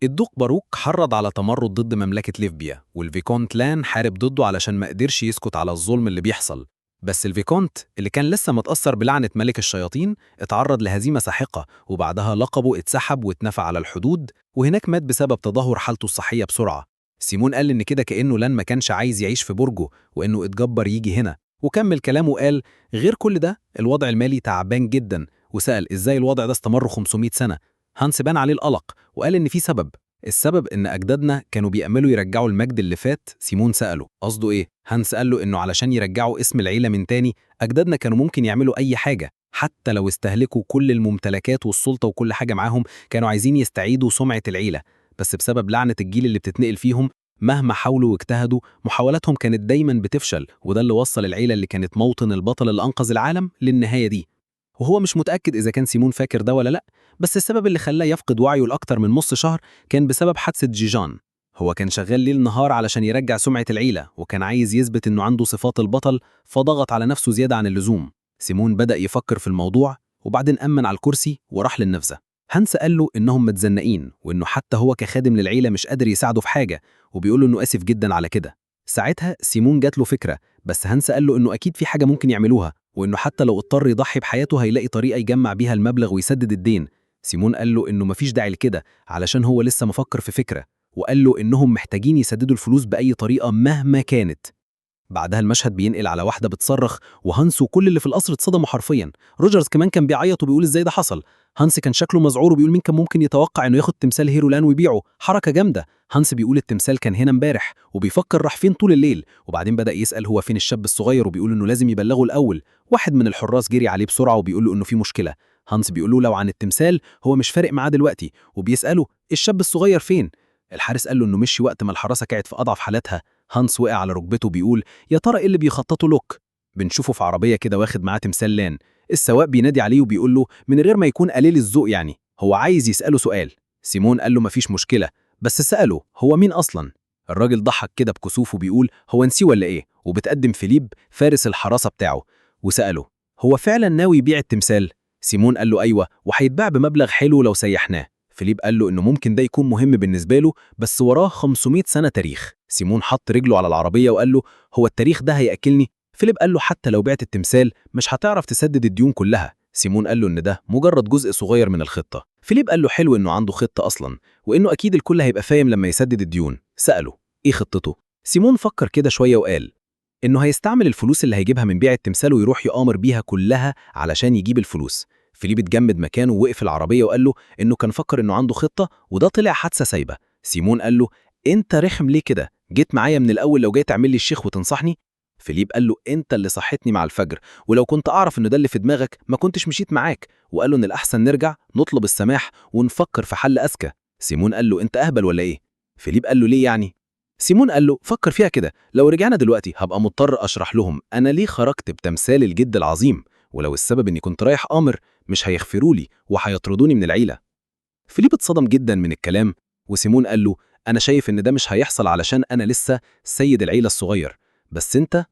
الدوق باروك حرض على تمرد ضد مملكة ليفبيا، والفيكونت لان حارب ضده علشان ما قدرش يسكت على الظلم اللي بيحصل. بس الفيكونت اللي كان لسه متأثر بلعنة ملك الشياطين اتعرض لهزيمة ساحقة، وبعدها لقبه اتسحب واتنفى على الحدود، وهناك مات بسبب تدهور حالته الصحية بسرعة. سيمون قال إن كده كأنه لان ما كانش عايز يعيش في برجه، وإنه اتجبر يجي هنا. وكمل كلامه وقال غير كل ده الوضع المالي تعبان جدا، وسأل إزاي الوضع ده استمر 500 سنة. هانس بان عليه القلق وقال إن في سبب، السبب إن أجدادنا كانوا بيأملوا يرجعوا المجد اللي فات. سيمون سأله قصده إيه؟ هانس قال له إنه علشان يرجعوا اسم العيلة من تاني أجدادنا كانوا ممكن يعملوا أي حاجة، حتى لو استهلكوا كل الممتلكات والسلطة وكل حاجة معاهم، كانوا عايزين يستعيدوا سمعة العيلة. بس بسبب لعنة الجيل اللي بتتنقل فيهم مهما حاولوا واجتهدوا محاولاتهم كانت دايما بتفشل، وده اللي وصل العيلة اللي كانت موطن البطل اللي أنقذ العالم للنهاية دي. وهو مش متأكد إذا كان سيمون فاكر ده ولا لأ، بس السبب اللي خلاه يفقد وعيه لأكتر من نص شهر كان بسبب حادثة جيجان. هو كان شغال ليل نهار علشان يرجع سمعة العيلة، وكان عايز يثبت إنه عنده صفات البطل، فضغط على نفسه زيادة عن اللزوم. سيمون بدأ يفكر في الموضوع، وبعدين أمن على الكرسي وراح للنفذة. هانس قال له إنهم متزنقين، وإنه حتى هو كخادم للعيلة مش قادر يساعده في حاجة، وبيقول له إنه آسف جدا على كده. ساعتها سيمون جات له فكرة، بس هانس قال له إنه أكيد في حاجة ممكن يعملوها، وإنه حتى لو اضطر يضحي بحياته هيلاقي طريقة يجمع بيها المبلغ ويسدد الدين. سيمون قال له إنه مفيش داعي لكده علشان هو لسه مفكر في فكرة، وقال له إنهم محتاجين يسددوا الفلوس بأي طريقة مهما كانت. بعدها المشهد بينقل على واحدة بتصرخ، وهانس وكل اللي في القصر اتصدموا حرفيا. روجرز كمان كان بيعيط وبيقول ازاي ده حصل. هانس كان شكله مذعور وبيقول مين كان ممكن يتوقع انه ياخد تمثال هيرولان ويبيعه، حركة جامدة. هانس بيقول التمثال كان هنا امبارح، وبيفكر راح فين طول الليل، وبعدين بدأ يسأل هو فين الشاب الصغير، وبيقول انه لازم يبلغه الأول. واحد من الحراس جري عليه بسرعة وبيقول له انه في مشكلة. هانس بيقول له لو عن التمثال هو مش فارق معاه دلوقتي، وبيسأله الشاب الصغير فين. الحارس قال له انه مشي وقت ما الحراسة كانت في أضعف حالاتها. هانس وقع على ركبته بيقول يا ترى إيه اللي بيخططه لوك؟ بنشوفه في عربية كده واخد معاه تمثال لان. السواق بينادي عليه وبيقول له من غير ما يكون قليل الذوق، يعني هو عايز يسأله سؤال. سيمون قال له مفيش مشكلة، بس سأله هو مين أصلا؟ الراجل ضحك كده بكسوف وبيقول هو نسي ولا إيه؟ وبتقدم فيليب فارس الحراسة بتاعه وسأله هو فعلا ناوي يبيع التمثال؟ سيمون قال له أيوة، وهيتباع بمبلغ حلو لو سيحناه. فيليب قال له إنه ممكن ده يكون مهم بالنسبة له، بس وراه 500 سنة تاريخ. سيمون حط رجله على العربية وقال له هو التاريخ ده هيأكلني؟ فيليب قال له حتى لو بعت التمثال مش هتعرف تسدد الديون كلها. سيمون قال له إن ده مجرد جزء صغير من الخطة. فيليب قال له حلو إنه عنده خطة أصلا، وإنه أكيد الكل هيبقى فاهم لما يسدد الديون. سأله إيه خطته؟ سيمون فكر كده شوية وقال إنه هيستعمل الفلوس اللي هيجيبها من بيع التمثال ويروح يقامر بيها كلها علشان يجيب الفلوس. فيليب اتجمد مكانه ووقف العربية وقال له إنه كان فكر إنه عنده خطة وده طلع حادثة سايبة. سيمون قال له أنت رخم ليه كده؟ جيت معايا من الأول، لو جاي تعمل لي الشيخ وتنصحني؟ فيليب قال له أنت اللي صحتني مع الفجر، ولو كنت أعرف إنه ده اللي في دماغك ما كنتش مشيت معاك. وقال له إن الأحسن نرجع نطلب السماح ونفكر في حل أذكى. سيمون قال له أنت أهبل ولا إيه؟ فيليب قال له ليه يعني؟ سيمون قال له فكر فيها كده، لو رجعنا دلوقتي هبقى مضطر أشرح لهم أنا ليه خرجت بتمثال الجد العظيم، ولو السبب إني كنت رايح آمر مش هيغفروا لي وهيطردوني من العيلة. فيليب اتصدم جدا من الكلام، وسيمون قال له أنا شايف إن ده مش هيحصل علشان أنا لسه سيد العيلة الصغير، بس أنت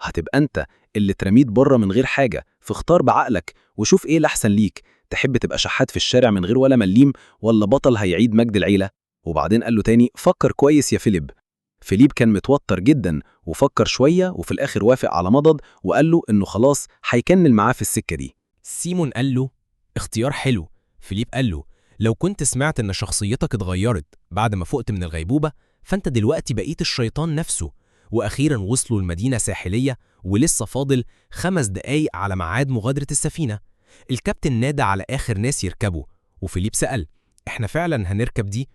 هتبقى أنت اللي اترميت بره من غير حاجة، فاختار بعقلك وشوف إيه الأحسن ليك، تحب تبقى شحات في الشارع من غير ولا مليم، ولا بطل هيعيد مجد العيلة؟ وبعدين قال له تاني فكر كويس يا فيليب. فيليب كان متوتر جدا وفكر شوية، وفي الآخر وافق على مضض وقال له إنه خلاص هيكمل معاه في السكة دي. سيمون قال له اختيار حلو. فيليب قال له لو كنت سمعت إن شخصيتك اتغيرت بعد ما فقت من الغيبوبة فأنت دلوقتي بقيت الشيطان نفسه. وأخيرا وصلوا لمدينة ساحلية ولسه فاضل 5 دقايق على ميعاد مغادرة السفينة. الكابتن نادى على آخر ناس يركبوا، وفيليب سأل احنا فعلا هنركب دي؟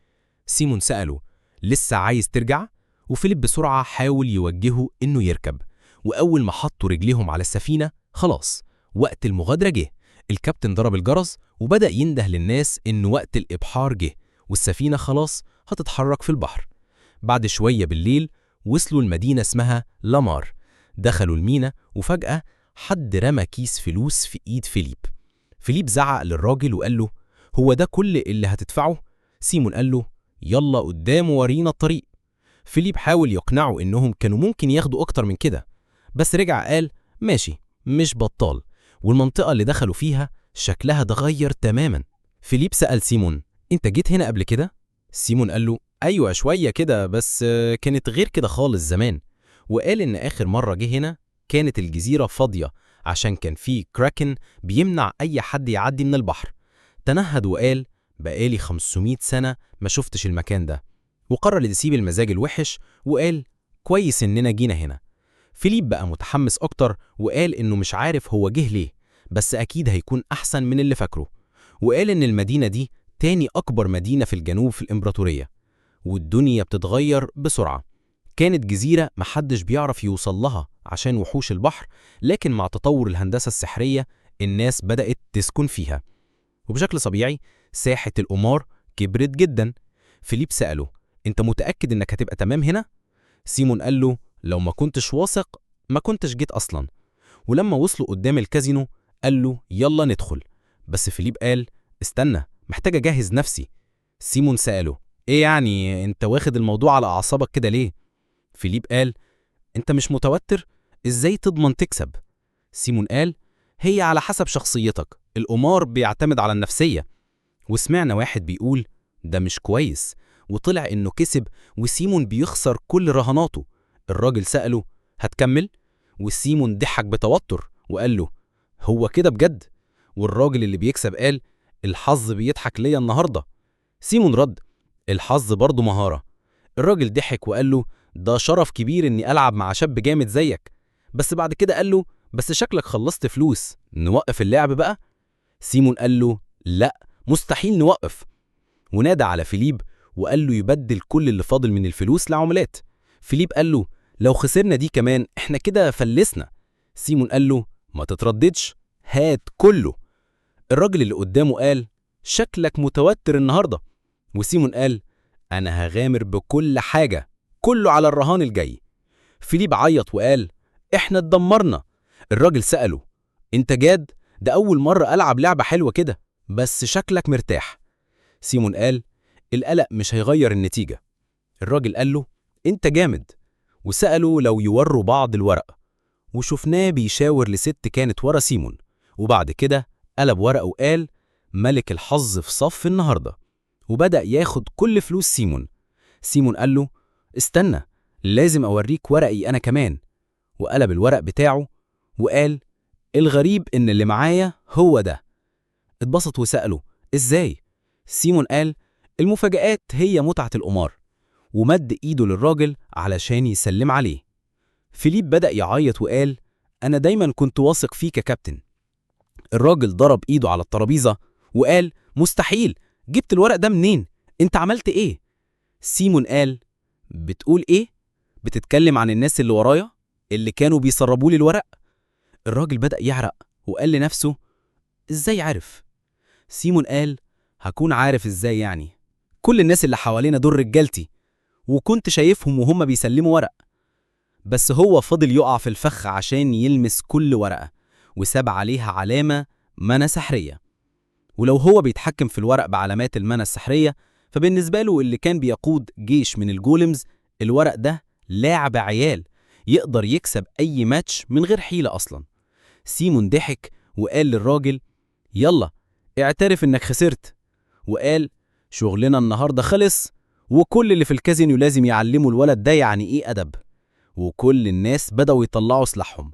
سيمون سأله لسه عايز ترجع؟ وفيليب بسرعة حاول يوجهه إنه يركب، وأول ما حطوا رجليهم على السفينة خلاص وقت المغادرة جه. الكابتن ضرب الجرس وبدأ ينده للناس إن وقت الإبحار جه والسفينة خلاص هتتحرك في البحر. بعد شوية بالليل وصلوا المدينة اسمها لامار. دخلوا المينا وفجأة حد رمى كيس فلوس في إيد فيليب. فيليب زعق للراجل وقال له هو ده كل اللي هتدفعه؟ سيمون قال له يلا قدام ورينا الطريق. فيليب حاول يقنعه إنهم كانوا ممكن ياخدوا أكتر من كده، بس رجع قال ماشي مش بطال. والمنطقة اللي دخلوا فيها شكلها اتغير تماما. فيليب سأل سيمون أنت جيت هنا قبل كده؟ سيمون قال له أيوة شوية كده، بس كانت غير كده خالص زمان. وقال إن آخر مرة جه هنا كانت الجزيرة فاضية عشان كان في كراكن بيمنع أي حد يعدي من البحر. تنهد وقال بقالي 500 سنة ما شفتش المكان ده، وقرر يسيب المزاج الوحش وقال كويس إننا جينا هنا. فيليب بقى متحمس أكتر وقال إنه مش عارف هو جه ليه، بس أكيد هيكون أحسن من اللي فاكره. وقال إن المدينة دي تاني أكبر مدينة في الجنوب في الإمبراطورية، والدنيا بتتغير بسرعة. كانت جزيرة محدش بيعرف يوصل لها عشان وحوش البحر، لكن مع تطور الهندسة السحرية الناس بدأت تسكن فيها، وبشكل طبيعي ساحة القمار كبرت جدا. فيليب سأله أنت متأكد إنك هتبقى تمام هنا؟ سيمون قال له لو ما كنتش واثق ما كنتش جيت أصلا. ولما وصلوا قدام الكازينو قال له يلا ندخل، بس فيليب قال استنى محتاج أجهز نفسي. سيمون سأله إيه يعني أنت واخد الموضوع على أعصابك كده ليه؟ فيليب قال أنت مش متوتر؟ إزاي تضمن تكسب؟ سيمون قال هي على حسب شخصيتك، القمار بيعتمد على النفسية. وسمعنا واحد بيقول ده مش كويس، وطلع إنه كسب وسيمون بيخسر كل رهاناته. الراجل سأله هتكمل؟ وسيمون ضحك بتوتر وقال له هو كده بجد؟ والراجل اللي بيكسب قال الحظ بيضحك ليا النهارده. سيمون رد الحظ برضه مهارة. الراجل ضحك وقال له ده شرف كبير إني ألعب مع شاب جامد زيك. بس بعد كده قال له بس شكلك خلصت فلوس، نوقف اللعب بقى؟ سيمون قال له لا مستحيل نوقف. ونادى على فيليب وقال له يبدل كل اللي فاضل من الفلوس لعملات. فيليب قال له لو خسرنا دي كمان احنا كده فلسنا. سيمون قال له ما تترددش هات كله. الراجل اللي قدامه قال شكلك متوتر النهارده. وسيمون قال أنا هغامر بكل حاجة، كله على الرهان الجاي. فيليب عيط وقال إحنا اتدمرنا. الراجل سأله أنت جاد؟ ده أول مرة ألعب لعبة حلوة كده، بس شكلك مرتاح. سيمون قال القلق مش هيغير النتيجة. الراجل قال له أنت جامد، وسأله لو يوروا بعض الورق، وشفناه بيشاور لست كانت ورا سيمون، وبعد كده قلب ورقه وقال ملك الحظ في صف النهاردة، وبدأ ياخد كل فلوس سيمون. سيمون قال له استنى، لازم أوريك ورقي أنا كمان، وقلب الورق بتاعه وقال الغريب إن اللي معايا هو ده. اتبسط وسأله إزاي؟ سيمون قال المفاجآت هي متعة القمار، ومد إيده للراجل علشان يسلم عليه. فيليب بدأ يعيط وقال أنا دايما كنت واثق فيك يا كابتن. الراجل ضرب إيده على الترابيزة وقال مستحيل، جبت الورق ده منين؟ أنت عملت إيه؟ سيمون قال بتقول إيه؟ بتتكلم عن الناس اللي ورايا اللي كانوا بيسربوا لي الورق؟ الراجل بدأ يعرق وقال لنفسه إزاي عرف؟ سيمون قال هكون عارف إزاي يعني؟ كل الناس اللي حوالينا دول رجالتي، وكنت شايفهم وهم بيسلموا ورق. بس هو فضل يقع في الفخ عشان يلمس كل ورقة، وساب عليها علامة mana سحرية. ولو هو بيتحكم في الورق بعلامات ال mana السحرية، فبالنسبة له اللي كان بيقود جيش من ال golems، الورق ده لعب عيال، يقدر يكسب أي ماتش من غير حيلة أصلا. سيمون ضحك وقال للراجل يلا اعترف إنك خسرت، وقال شغلنا النهاردة خلص، وكل اللي في الكازينو لازم يعلموا الولد ده يعني إيه أدب. وكل الناس بدأوا يطلعوا سلاحهم.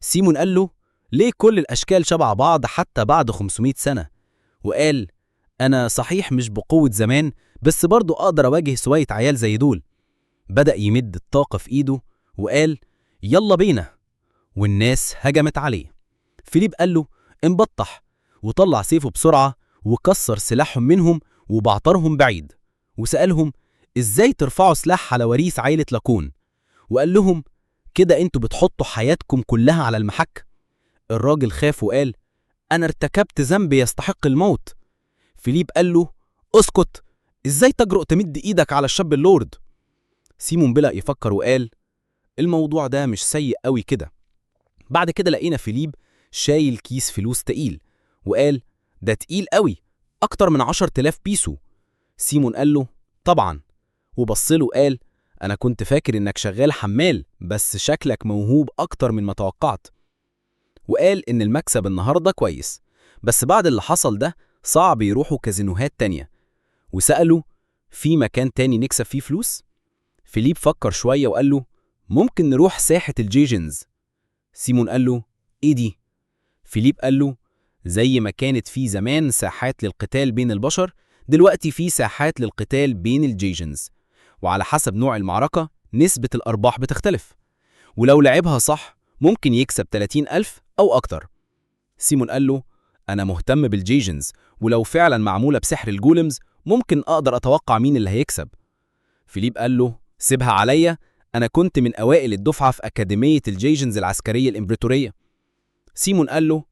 سيمون قال له ليه كل الأشكال شبع بعض حتى بعد 500 سنة؟ وقال أنا صحيح مش بقوة زمان، بس برضو أقدر أواجه شوية عيال زي دول. بدأ يمد الطاقة في إيده وقال يلا بينا، والناس هجمت عليه. فيليب قال له انبطح، وطلع سيفه بسرعة وكسر سلاحهم منهم وبعترهم بعيد، وسألهم إزاي ترفعوا سلاح على وريث عائلة لاكون؟ وقال لهم كده انتوا بتحطوا حياتكم كلها على المحك. الراجل خاف وقال أنا ارتكبت ذنب يستحق الموت. فيليب قال له اسكت، إزاي تجرؤ تمد إيدك على الشاب اللورد؟ سيمون بدأ يفكر وقال الموضوع ده مش سيء قوي كده. بعد كده لقينا فيليب شايل كيس فلوس تقيل، وقال ده تقيل قوي، أكتر من 10,000 بيسو. سيمون قال له طبعا، وبص له وقال أنا كنت فاكر إنك شغال حمال، بس شكلك موهوب أكتر من ما توقعت. وقال إن المكسب النهاردة كويس، بس بعد اللي حصل ده صعب يروحوا كازينوهات تانية. وسأله في مكان تاني نكسب فيه فلوس؟ فيليب فكر شوية وقال له ممكن نروح ساحة الجيجنز. سيمون قال له إيه دي؟ فيليب قال له زي ما كانت في زمان ساحات للقتال بين البشر، دلوقتي في ساحات للقتال بين الجيجنز، وعلى حسب نوع المعركة نسبة الأرباح بتختلف، ولو لعبها صح ممكن يكسب 30,000 أو أكتر. سيمون قال له أنا مهتم بال Jagens، ولو فعلا معمولة بسحر ال golems ممكن أقدر أتوقع مين اللي هيكسب. فيليب قال له سيبها عليا، أنا كنت من أوائل الدفعة في أكاديمية ال Jagens العسكرية الإمبراطورية. سيمون قال له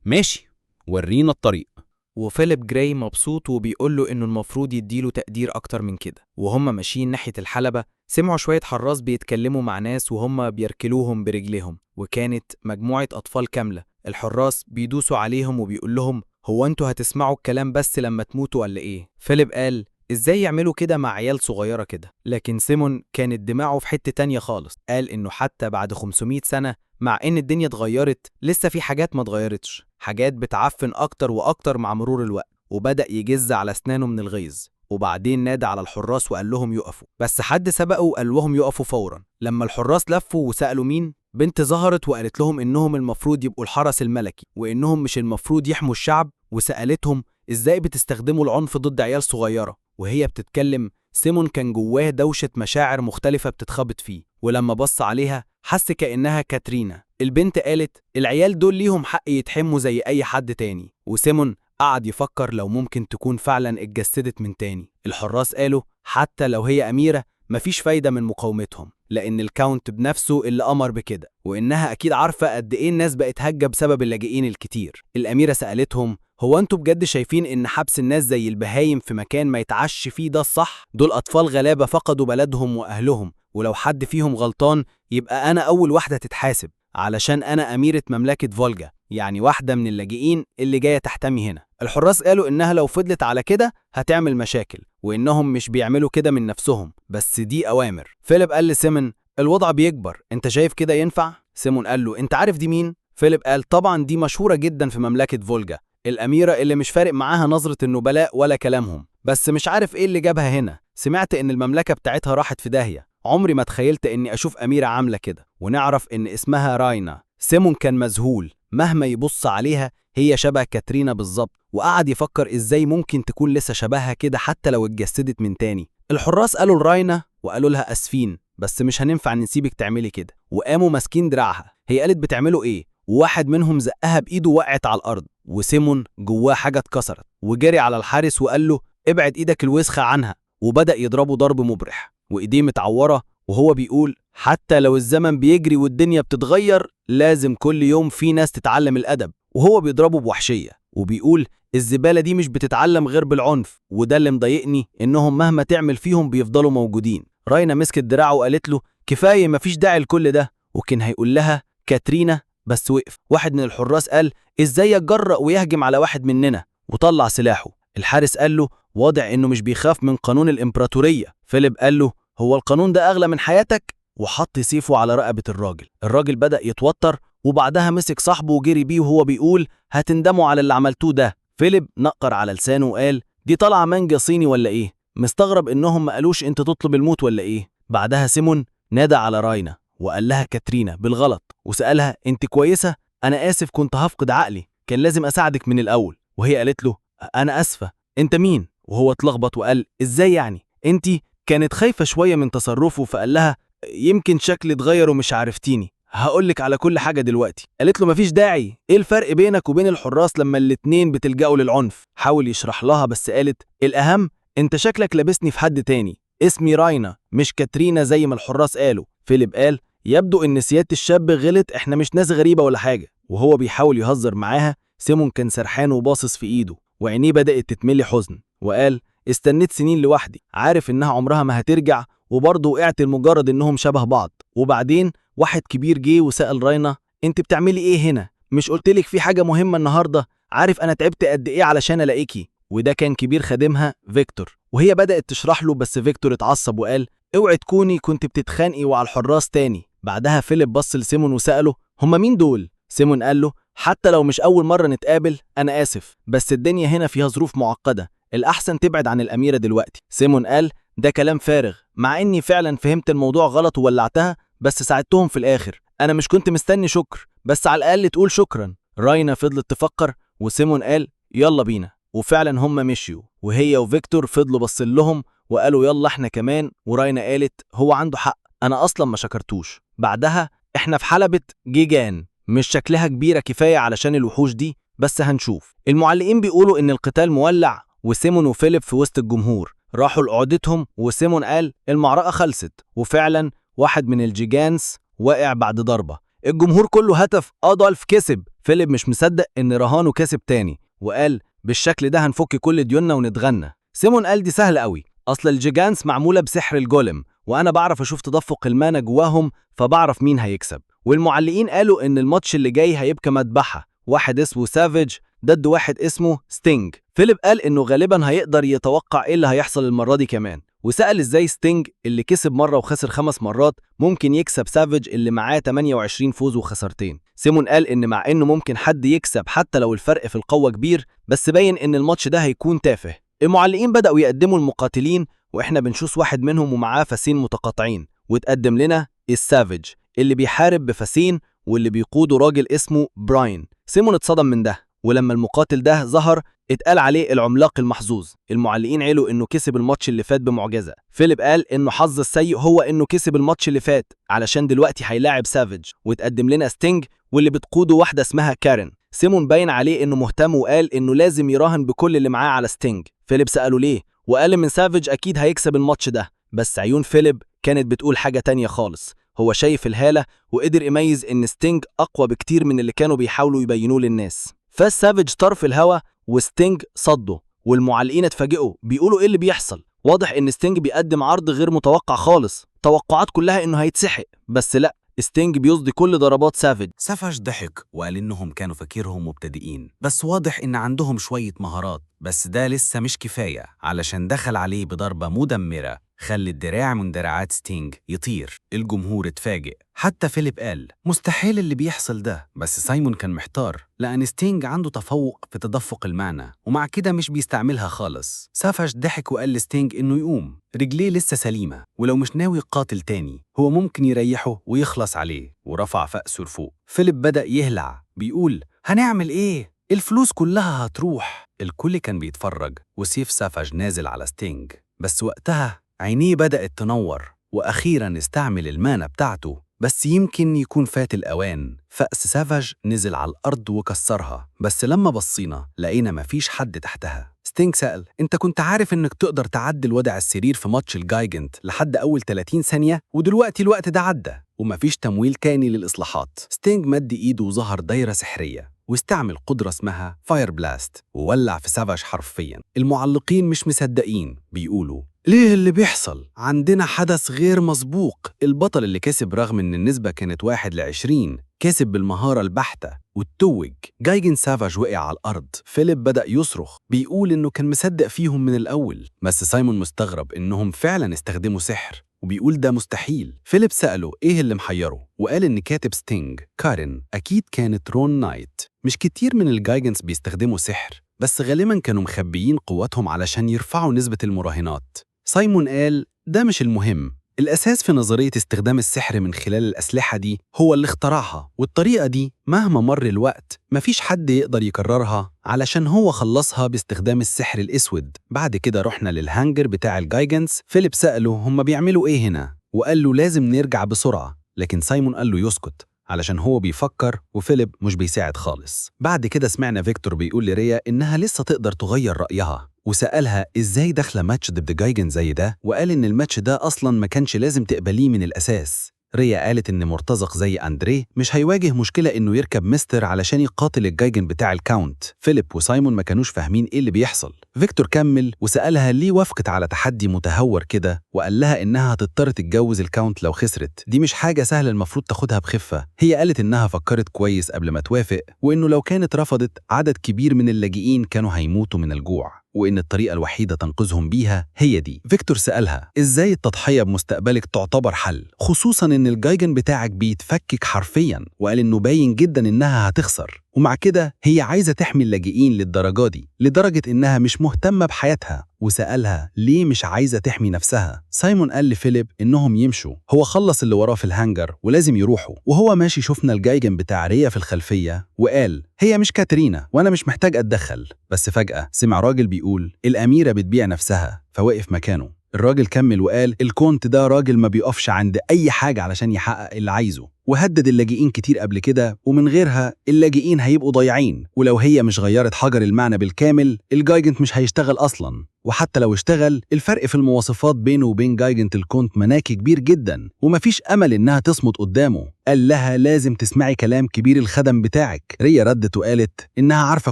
ماشي، ورينا الطريق. وفيليب جراي مبسوط وبيقول له إنه المفروض يديله تقدير أكتر من كده. وهم ماشيين ناحية الحلبة سمعوا شوية حراس بيتكلموا مع ناس وهم بيركلوهم برجليهم، وكانت مجموعة أطفال كاملة. الحراس بيدوسوا عليهم وبيقول لهم هو انتوا هتسمعوا الكلام بس لما تموتوا ولا إيه؟ فيليب قال إزاي يعملوا كده مع عيال صغيرة كده؟ لكن سيمون كانت دماغه في حتة تانية خالص، قال إنه حتى بعد 500 سنة مع إن الدنيا اتغيرت لسه في حاجات ما اتغيرتش، حاجات بتعفن أكتر وأكتر مع مرور الوقت. وبدأ يجز على أسنانه من الغيظ، وبعدين نادى على الحراس وقال لهم يقفوا، بس حد سبقه وقال لهم يقفوا فورا. لما الحراس لفوا وسألوا مين، بنت ظهرت وقالت لهم إنهم المفروض يبقوا الحرس الملكي وإنهم مش المفروض يحموا الشعب، وسألتهم إزاي بتستخدموا العنف ضد عيال صغيرة. وهي بتتكلم سيمون كان جواه دوشة مشاعر مختلفة بتتخبط فيه، ولما بص عليها حس كأنها كاترينا. البنت قالت العيال دول ليهم حق يتحموا زي أي حد تاني، وسيمون قعد يفكر لو ممكن تكون فعلا اتجسدت من تاني. الحراس قالوا حتى لو هي أميرة مفيش فايدة من مقاومتهم، لأن الكاونت بنفسه اللي أمر بكده، وإنها أكيد عارفة قد إيه الناس بقت هجة بسبب اللاجئين الكتير. الأميرة سألتهم هو أنتوا بجد شايفين إن حبس الناس زي البهايم في مكان ما يتعش فيه ده الصح؟ دول أطفال غلابة فقدوا بلدهم وأهلهم، ولو حد فيهم غلطان يبقى أنا أول واحدة تتحاسب، علشان أنا أميرة مملكة فولجا، يعني واحدة من اللاجئين اللي جاية تحتمي هنا. الحراس قالوا إنها لو فضلت على كده هتعمل مشاكل، وإنهم مش بيعملوا كده من نفسهم، بس دي أوامر. فيليب قال لسيمون الوضع بيكبر، أنت شايف كده ينفع؟ سيمون قال له أنت عارف دي مين؟ فيليب قال طبعا دي مشهورة جدا في مملكة فولجا، الأميرة اللي مش فارق معاها نظرة النبلاء ولا كلامهم، بس مش عارف إيه اللي جابها هنا. سمعت إن المملكة بتاعتها راحت في داهية، عمري ما تخيلت إني أشوف أميرة عاملة كده، ونعرف إن اسمها راينا. سيمون كان مذهول، مهما يبص عليها هي شبه كاترينا بالظبط، وقعد يفكر إزاي ممكن تكون لسه شبهها كده حتى لو اتجسدت من تاني. الحراس قالوا لراينا وقالوا لها أسفين، بس مش هننفع نسيبك تعملي كده، وقاموا ماسكين دراعها. هي قالت بتعملوا إيه؟ وواحد منهم زقها بإيده وقعت على الأرض، وسيمون جواه حاجة اتكسرت، وجري على الحارس وقال له ابعد إيدك الوسخة عنها، وبدأ يضربه ضرب مبرح وإيديه متعورة، وهو بيقول حتى لو الزمن بيجري والدنيا بتتغير لازم كل يوم في ناس تتعلم الأدب. وهو بيضربه بوحشية وبيقول الزبالة دي مش بتتعلم غير بالعنف، وده اللي مضايقني إنهم مهما تعمل فيهم بيفضلوا موجودين. راينا مسكت دراعه وقالت له كفاية، مفيش داعي لكل ده، وكان هيقول لها كاترينا بس وقف. واحد من الحراس قال إزاي يتجرأ ويهجم على واحد مننا، وطلع سلاحه. الحارس قال له واضح إنه مش بيخاف من قانون الإمبراطورية. فيليب قال له هو القانون ده أغلى من حياتك؟ وحط سيفه على رقبة الراجل. الراجل بدأ يتوتر، وبعدها مسك صاحبه وجري بيه وهو بيقول هتندموا على اللي عملتوه ده. فيليب نقر على لسانه وقال دي طالعة مانجا صيني ولا إيه؟ مستغرب إنهم ما قالوش أنت تطلب الموت ولا إيه؟ بعدها سيمون نادى على راينا وقال لها كاترينا بالغلط، وسألها أنت كويسة؟ أنا آسف كنت هفقد عقلي، كان لازم أساعدك من الأول. وهي قالت له أنا آسفة، أنت مين؟ وهو اتلخبط وقال إزاي يعني؟ أنت؟ كانت خايفة شوية من تصرفه، فقال لها يمكن شكلي اتغير ومش عرفتيني، هقولك على كل حاجة دلوقتي. قالت له مفيش داعي، ايه الفرق بينك وبين الحراس لما الاتنين بتلجأوا للعنف؟ حاول يشرح لها بس قالت الأهم انت شكلك لابسني في حد تاني، اسمي راينا مش كاترينا زي ما الحراس قالوا. فيليب قال يبدو ان سيادة الشاب غلط، احنا مش ناس غريبة ولا حاجة. وهو بيحاول يهزر معاها سيمون كان سرحان وباصص في ايده، وعينيه بدأت تتملي حزن، وقال استنيت سنين لوحدي، عارف انها عمرها ما هترجع، وبرضه وقعت لمجرد انهم شبه بعض. وبعدين واحد كبير جه وسأل راينا انت بتعملي ايه هنا؟ مش قلتلك في حاجة مهمة النهاردة؟ عارف انا تعبت قد ايه علشان الاقيكي. وده كان كبير خادمها فيكتور، وهي بدأت تشرح له، بس فيكتور اتعصب وقال اوعي تكوني كنت بتتخانقي وعلى الحراس تاني. بعدها فيليب بص لسيمون وسأله هما مين دول؟ سيمون قال له حتى لو مش أول مرة نتقابل أنا آسف، بس الدنيا هنا فيها ظروف معقدة، الأحسن تبعد عن الأميرة دلوقتي. سيمون قال ده كلام فارغ، مع إني فعلا فهمت الموضوع غلط وولعتها، بس ساعدتهم في الآخر، أنا مش كنت مستني شكر، بس على الأقل تقول شكرا. راينا فضلت تفكر، وسيمون قال يلا بينا، وفعلا هم مشيوا، وهي وفيكتور فضلوا بصين لهم وقالوا يلا احنا كمان. وراينا قالت هو عنده حق، أنا أصلا ما شكرتوش. بعدها احنا في حلبة جيجان، مش شكلها كبيرة كفاية علشان الوحوش دي، بس هنشوف. المعلقين بيقولوا إن القتال مولع، وسيمون وفيليب في وسط الجمهور راحوا لقعدتهم، وسيمون قال المعركة خلصت، وفعلا واحد من ال Gigants وقع بعد ضربة. الجمهور كله هتف أدولف كسب. فيليب مش مصدق إن رهانه كسب تاني، وقال بالشكل ده هنفك كل ديوننا ونتغنى. سيمون قال دي سهلة قوي، أصل ال Gigants معمولة بسحر ال golem، وأنا بعرف أشوف تدفق ال mana جواهم، فبعرف مين هيكسب. والمعلقين قالوا إن الماتش اللي جاي هيبقى مذبحة، واحد اسمه سافيج ضد واحد اسمه ستينج. فيليب قال إنه غالبا هيقدر يتوقع إيه اللي هيحصل المرة دي كمان، وسأل إزاي ستينج اللي كسب مرة وخسر 5 مرات ممكن يكسب سافيج اللي معاه 28 فوز وخسارتين. سيمون قال إن مع إنه ممكن حد يكسب حتى لو الفرق في القوة كبير، بس باين إن الماتش ده هيكون تافه. المعلقين بدأوا يقدموا المقاتلين، وإحنا بنشوف واحد منهم ومعاه فاسين متقاطعين، وتقدم لنا السافيج اللي بيحارب بفاسين واللي بيقوده راجل اسمه براين. سيمون اتصدم من ده، ولما المقاتل ده ظهر اتقال عليه العملاق المحظوظ. المعلقين قالوا انه كسب الماتش اللي فات بمعجزه. فيليب قال انه حظ السيء هو انه كسب الماتش اللي فات علشان دلوقتي هيلاعب سافيج. وتقدم لنا ستينج واللي بتقوده واحده اسمها كارين. سيمون باين عليه انه مهتم وقال انه لازم يراهن بكل اللي معاه على ستينج. فيليب سأله ليه، وقال من سافيج اكيد هيكسب الماتش ده، بس عيون فيليب كانت بتقول حاجه تانية خالص. هو شايف الهالة وقدر يميز ان ستينج اقوى بكتير من اللي كانوا بيحاولوا يبينوه للناس. فاز سافيج طرف الهوا وستينج صده، والمعلقين اتفاجئوا بيقولوا ايه اللي بيحصل. واضح ان ستينج بيقدم عرض غير متوقع خالص، توقعات كلها انه هيتسحق، بس لا، ستينج بيصدي كل ضربات سافج. سافاج ضحك وقال إنهم كانوا فاكرهم مبتدئين، بس واضح إن عندهم شوية مهارات، بس ده لسه مش كفاية علشان دخل عليه بضربة مدمرة خلت دراع من دراعات ستينج يطير. الجمهور اتفاجئ، حتى فيليب قال مستحيل اللي بيحصل ده، بس سايمون كان محتار لأن ستينج عنده تفوق في تدفق المانا ومع كده مش بيستعملها خالص. سافاج ضحك وقال لستينج إنه يقوم، رجليه لسه سليمة، ولو مش ناوي يقاتل تاني هو ممكن يريحه ويخلص عليه، ورفع فأسه لفوق. فيليب بدأ يهلع بيقول هنعمل إيه؟ الفلوس كلها هتروح. الكل كان بيتفرج وسيف سافاج نازل على ستينج، بس وقتها عينيه بدأت تنور وأخيراً استعمل المانا بتاعته، بس يمكن يكون فات الأوان. فأس سافاج نزل على الأرض وكسرها، بس لما بصينا لقينا مفيش حد تحتها. ستينج سأل أنت كنت عارف إنك تقدر تعدل وضع السرير في ماتش ال Gigant لحد أول 30 ثانية، ودلوقتي الوقت ده عدى ومفيش تمويل تاني للإصلاحات. ستينج مد إيده وظهر دايرة سحرية واستعمل قدرة اسمها fire blast وولع في سافاج حرفيا. المعلقين مش مصدقين، بيقولوا ليه اللي بيحصل؟ عندنا حدث غير مسبوق. البطل اللي كسب رغم ان النسبة كانت 1 ل20 كسب بالمهارة البحتة والتوج. Gigant سافاج وقع على الأرض. فيليب بدأ يصرخ بيقول إنه كان مصدق فيهم من الأول، بس سايمون مستغرب إنهم فعلا استخدموا سحر وبيقول ده مستحيل. فيليب سأله إيه اللي محيره، وقال إن كاتب ستينج كارين أكيد كانت rune knight. مش كتير من ال Gigants بيستخدموا سحر، بس غالبا كانوا مخبيين قوتهم علشان يرفعوا نسبة المراهنات. سايمون قال ده مش المهم، الأساس في نظرية استخدام السحر من خلال الأسلحة دي هو اللي اخترعها، والطريقة دي مهما مر الوقت مفيش حد يقدر يكررها علشان هو خلصها باستخدام السحر الأسود. بعد كده رحنا للهانجر بتاع ال Gigants. فيليب سأله هم بيعملوا إيه هنا، وقال له لازم نرجع بسرعة، لكن سايمون قال له يسكت علشان هو بيفكر وفيليب مش بيساعد خالص. بعد كده سمعنا فيكتور بيقول لريا إنها لسه تقدر تغير رأيها، وسألها إزاي داخلة ماتش ضد Gigant زي ده، وقال إن الماتش ده أصلاً ما كانش لازم تقبليه من الأساس. ريا قالت إن مرتزق زي أندريه مش هيواجه مشكلة إنه يركب مستر علشان يقاتل ال Gigant بتاع ال Count. فيليب وسايمون ما كانوش فاهمين إيه اللي بيحصل. فيكتور كمل وسألها ليه وافقت على تحدي متهور كده، وقال لها إنها هتضطر تتجوز ال Count لو خسرت، دي مش حاجة سهلة المفروض تاخدها بخفة. هي قالت إنها فكرت كويس قبل ما توافق، وإنه لو كانت رفضت عدد كبير من اللاجئين كانوا هيموتوا من الجوع، وإن الطريقة الوحيدة تنقذهم بيها هي دي. فيكتور سألها إزاي التضحية بمستقبلك تعتبر حل، خصوصاً إن ال Gigant بتاعك بيتفكك حرفياً، وقال إنه باين جداً إنها هتخسر، ومع كده هي عايزة تحمي اللاجئين للدرجة دي، لدرجة إنها مش مهتمة بحياتها. وسألها ليه مش عايزة تحمي نفسها. سايمون قال لفيليب إنهم يمشوا، هو خلص اللي وراه في الهانجر ولازم يروحوا. وهو ماشي شفنا ال Gigant بتاع ريا في الخلفية، وقال هي مش كاترينا وأنا مش محتاج أتدخل. بس فجأة سمع راجل بيقول الأميرة بتبيع نفسها، فوقف مكانه. الراجل كمل وقال ال Count ده راجل ما بيقفش عند أي حاجة علشان يحقق اللي عايزه، وهدد اللاجئين كتير قبل كده، ومن غيرها اللاجئين هيبقوا ضايعين، ولو هي مش غيرت حجر المعنى بالكامل ال Gigant مش هيشتغل أصلا، وحتى لو اشتغل الفرق في المواصفات بينه وبين Gigant ال Count مناكي كبير جدا، ومفيش أمل إنها تصمت قدامه. قال لها لازم تسمعي كلام كبير الخدم بتاعك. ريا ردت وقالت إنها عارفة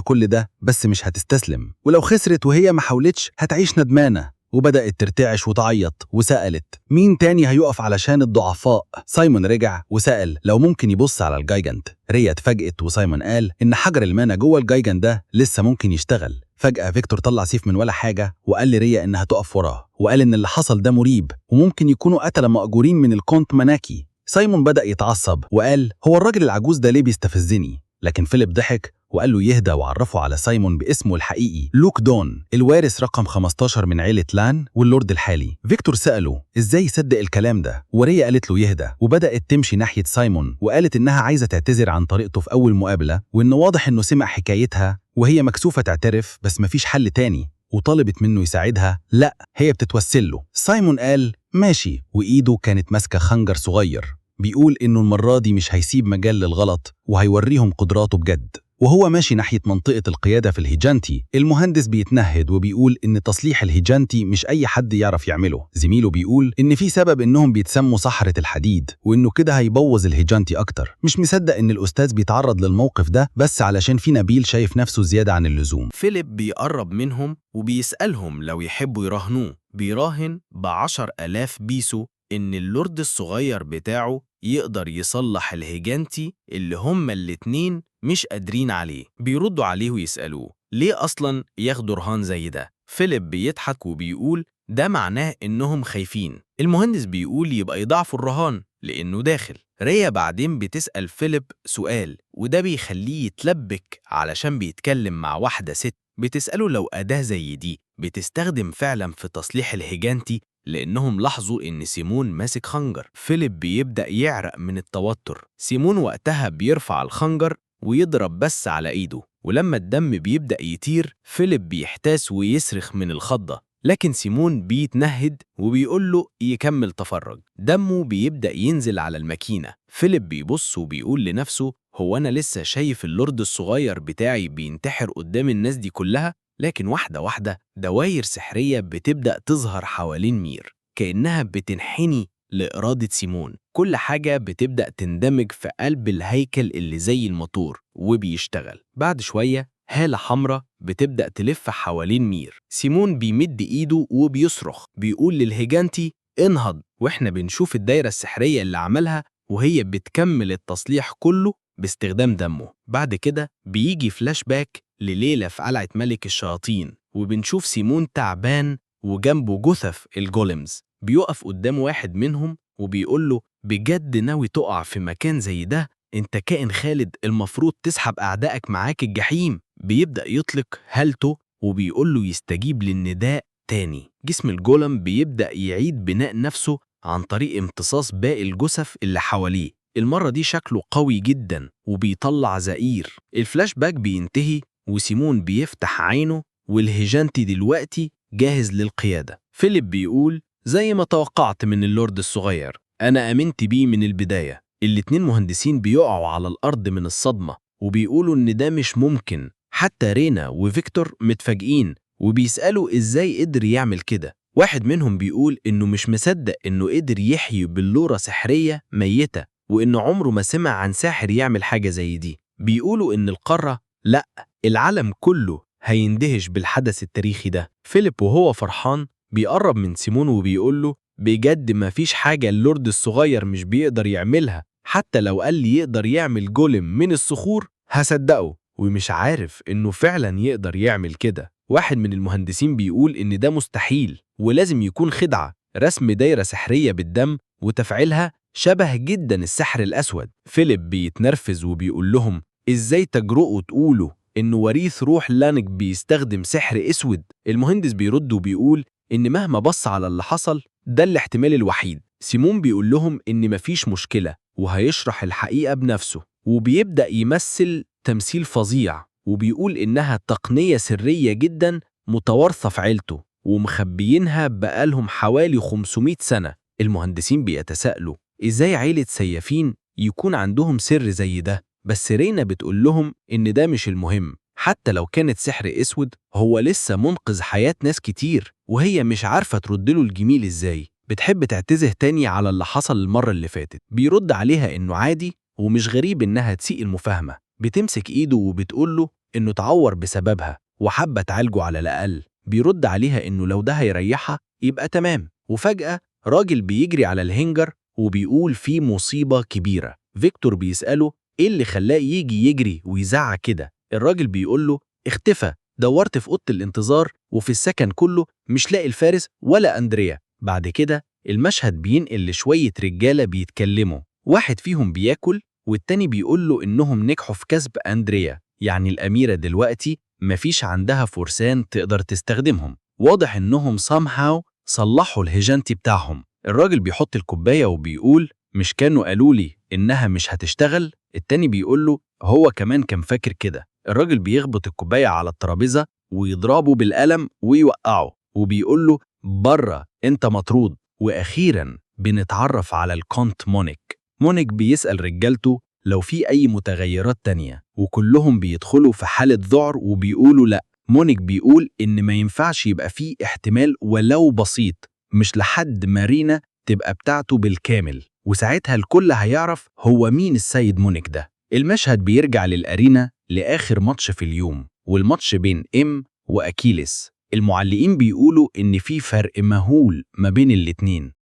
كل ده بس مش هتستسلم، ولو خسرت وهي ما حاولتش هتعيش ندمانة. وبدأت ترتعش وتعيط وسألت مين تاني هيقف علشان الضعفاء. سايمون رجع وسأل لو ممكن يبص على ال Gigant. ريا اتفاجئت وسايمون قال إن حجر المانا جوه ال Gigant ده لسه ممكن يشتغل. فجأة فيكتور طلع سيف من ولا حاجة وقال لريا إنها تقف وراه، وقال إن اللي حصل ده مريب وممكن يكونوا قتلة مأجورين من ال Count مناكي. سايمون بدأ يتعصب وقال هو الراجل العجوز ده ليه بيستفزني؟ لكن فيليب ضحك وقال له يهدى وعرفه على سايمون باسمه الحقيقي لوك دون، الوارث رقم 15 من عيلة لان واللورد الحالي. فيكتور سأله ازاي يصدق الكلام ده، وريا قالت له يهدى، وبدأت تمشي ناحية سايمون وقالت انها عايزة تعتذر عن طريقته في أول مقابلة، وإنه واضح انه سمع حكايتها وهي مكسوفة تعترف بس مفيش حل تاني، وطلبت منه يساعدها. لا، هي بتتوسل له. سايمون قال ماشي، وإيده كانت ماسكة خنجر صغير، بيقول إنه المرة دي مش هيسيب مجال للغلط وهيوريهم قدراته بجد. وهو ماشي ناحية منطقة القيادة في الهيجانتي، المهندس بيتنهد وبيقول إن تصليح الهيجانتي مش أي حد يعرف يعمله. زميله بيقول إن في سبب إنهم بيتسموا صحرة الحديد، وإنه كده هيبوظ الهيجانتي أكتر. مش مصدق إن الأستاذ بيتعرض للموقف ده بس علشان في نبيل شايف نفسه زيادة عن اللزوم. فيليب بيقرب منهم وبيسألهم لو يحبوا يراهنوه. بيراهن ب10,000 بيسو إن اللورد الصغير بتاعه يقدر يصلح الهيجانتي اللي هما الاتنين مش قادرين عليه. بيردوا عليه ويسألوه ليه أصلاً ياخدوا رهان زي ده؟ فيليب بيضحك وبيقول ده معناه إنهم خايفين. المهندس بيقول يبقى يضاعفوا الرهان لأنه داخل. ريا بعدين بتسأل فيليب سؤال، وده بيخليه يتلبك علشان بيتكلم مع واحدة ست. بتسأله لو أداة زي دي بتستخدم فعلا في تصليح الهيجانتي، لأنهم لاحظوا إن سيمون ماسك خنجر. فيليب بيبدأ يعرق من التوتر. سيمون وقتها بيرفع الخنجر ويضرب بس على إيده، ولما الدم بيبدأ يطير فيليب بيحتاس ويصرخ من الخضة، لكن سيمون بيتنهد وبيقول له يكمل تفرج. دمه بيبدأ ينزل على الماكينة. فيليب بيبص وبيقول لنفسه هو أنا لسه شايف اللورد الصغير بتاعي بينتحر قدام الناس دي كلها؟ لكن واحدة واحدة دواير سحرية بتبدأ تظهر حوالين مير، كأنها بتنحني لإرادة سيمون. كل حاجة بتبدأ تندمج في قلب الهيكل اللي زي الموتور وبيشتغل. بعد شوية هالة حمراء بتبدأ تلف حوالين مير. سيمون بيمد إيده وبيصرخ، بيقول للهيجانتي انهض، وإحنا بنشوف الدايرة السحرية اللي عملها وهي بتكمل التصليح كله باستخدام دمه. بعد كده بيجي فلاش باك لليلة في قلعة ملك الشياطين، وبنشوف سيمون تعبان وجنبه جثث ال golems. بيقف قدام واحد منهم وبيقول له بجد ناوي تقع في مكان زي ده؟ انت كائن خالد، المفروض تسحب أعدائك معاك الجحيم. بيبدأ يطلق هالته وبيقول له يستجيب للنداء تاني. جسم ال golem بيبدأ يعيد بناء نفسه عن طريق امتصاص باقي الجثث اللي حواليه. المرة دي شكله قوي جدا وبيطلع زئير. الفلاش باك بينتهي وسيمون بيفتح عينه، والهيجانتي دلوقتي جاهز للقيادة. فيليب بيقول زي ما توقعت من اللورد الصغير، أنا آمنت بيه من البداية. الاتنين مهندسين بيقعوا على الأرض من الصدمة وبيقولوا إن ده مش ممكن. حتى رينا وفيكتور متفاجئين وبيسألوا إزاي قدر يعمل كده. واحد منهم بيقول إنه مش مصدق إنه قدر يحيي بلورة سحرية ميتة، وإنه عمره ما سمع عن ساحر يعمل حاجة زي دي. بيقولوا إن القارة، لأ، العالم كله هيندهش بالحدث التاريخي ده. فيليب وهو فرحان بيقرب من سيمون وبيقول له بجد ما فيش حاجة اللورد الصغير مش بيقدر يعملها، حتى لو قال لي يقدر يعمل golem من الصخور هصدقه، ومش عارف إنه فعلا يقدر يعمل كده. واحد من المهندسين بيقول إن ده مستحيل ولازم يكون خدعة، رسم دايرة سحرية بالدم وتفعيلها شبه جدا السحر الأسود. فيليب بيتنرفز وبيقول لهم إزاي تجرؤوا تقولوا إنه وريث روح لانك بيستخدم سحر أسود؟ المهندس بيرد وبيقول إن مهما بص على اللي حصل ده الاحتمال الوحيد. سيمون بيقول لهم إن مفيش مشكلة وهيشرح الحقيقة بنفسه، وبيبدأ يمثل تمثيل فظيع وبيقول إنها تقنية سرية جدا متوارثة في عيلته ومخبيينها بقالهم حوالي 500 سنة. المهندسين بيتساءلوا إزاي عيلة سيافين يكون عندهم سر زي ده، بس رينا بتقول لهم إن ده مش المهم، حتى لو كانت سحر أسود هو لسه منقذ حياة ناس كتير، وهي مش عارفة تردله الجميل إزاي. بتحب تعتذر تاني على اللي حصل المرة اللي فاتت. بيرد عليها إنه عادي ومش غريب إنها تسيء المفاهمة. بتمسك إيده وبتقوله إنه تعور بسببها وحابة تعالجه على الأقل. بيرد عليها إنه لو ده هيريحها يبقى تمام. وفجأة راجل بيجري على الهنجر وبيقول في مصيبة كبيرة. فيكتور بيسأله إيه اللي خلاه يجي يجري ويزعق كده؟ الراجل بيقول له اختفى، دورت في أوضة الانتظار وفي السكن كله مش لاقي الفارس ولا أندريا. بعد كده المشهد بينقل لشوية رجالة بيتكلموا، واحد فيهم بياكل والتاني بيقول له إنهم نجحوا في كسب أندريا، يعني الأميرة دلوقتي مفيش عندها فرسان تقدر تستخدمهم. واضح إنهم somehow صلحوا الهيجانتي بتاعهم. الراجل بيحط الكوباية وبيقول مش كانوا قالوا لي إنها مش هتشتغل؟ التاني بيقول له هو كمان كان فاكر كده. الراجل بيخبط الكوباية على الترابيزة ويضربه بالقلم ويوقعه وبيقول له بره انت مطرود. وأخيرا بنتعرف على الكونت مونيك. مونيك بيسأل رجالته لو في أي متغيرات تانية، وكلهم بيدخلوا في حالة ذعر وبيقولوا لأ. مونيك بيقول إن ما ينفعش يبقى فيه احتمال ولو بسيط، مش لحد ما رينا تبقى بتاعته بالكامل، وساعتها الكل هيعرف هو مين السيد مونيك ده. المشهد بيرجع لل arena لآخر ماتش في اليوم، والماتش بين إم وأكيليس. المعلقين بيقولوا إن في فرق مهول ما بين الاتنين.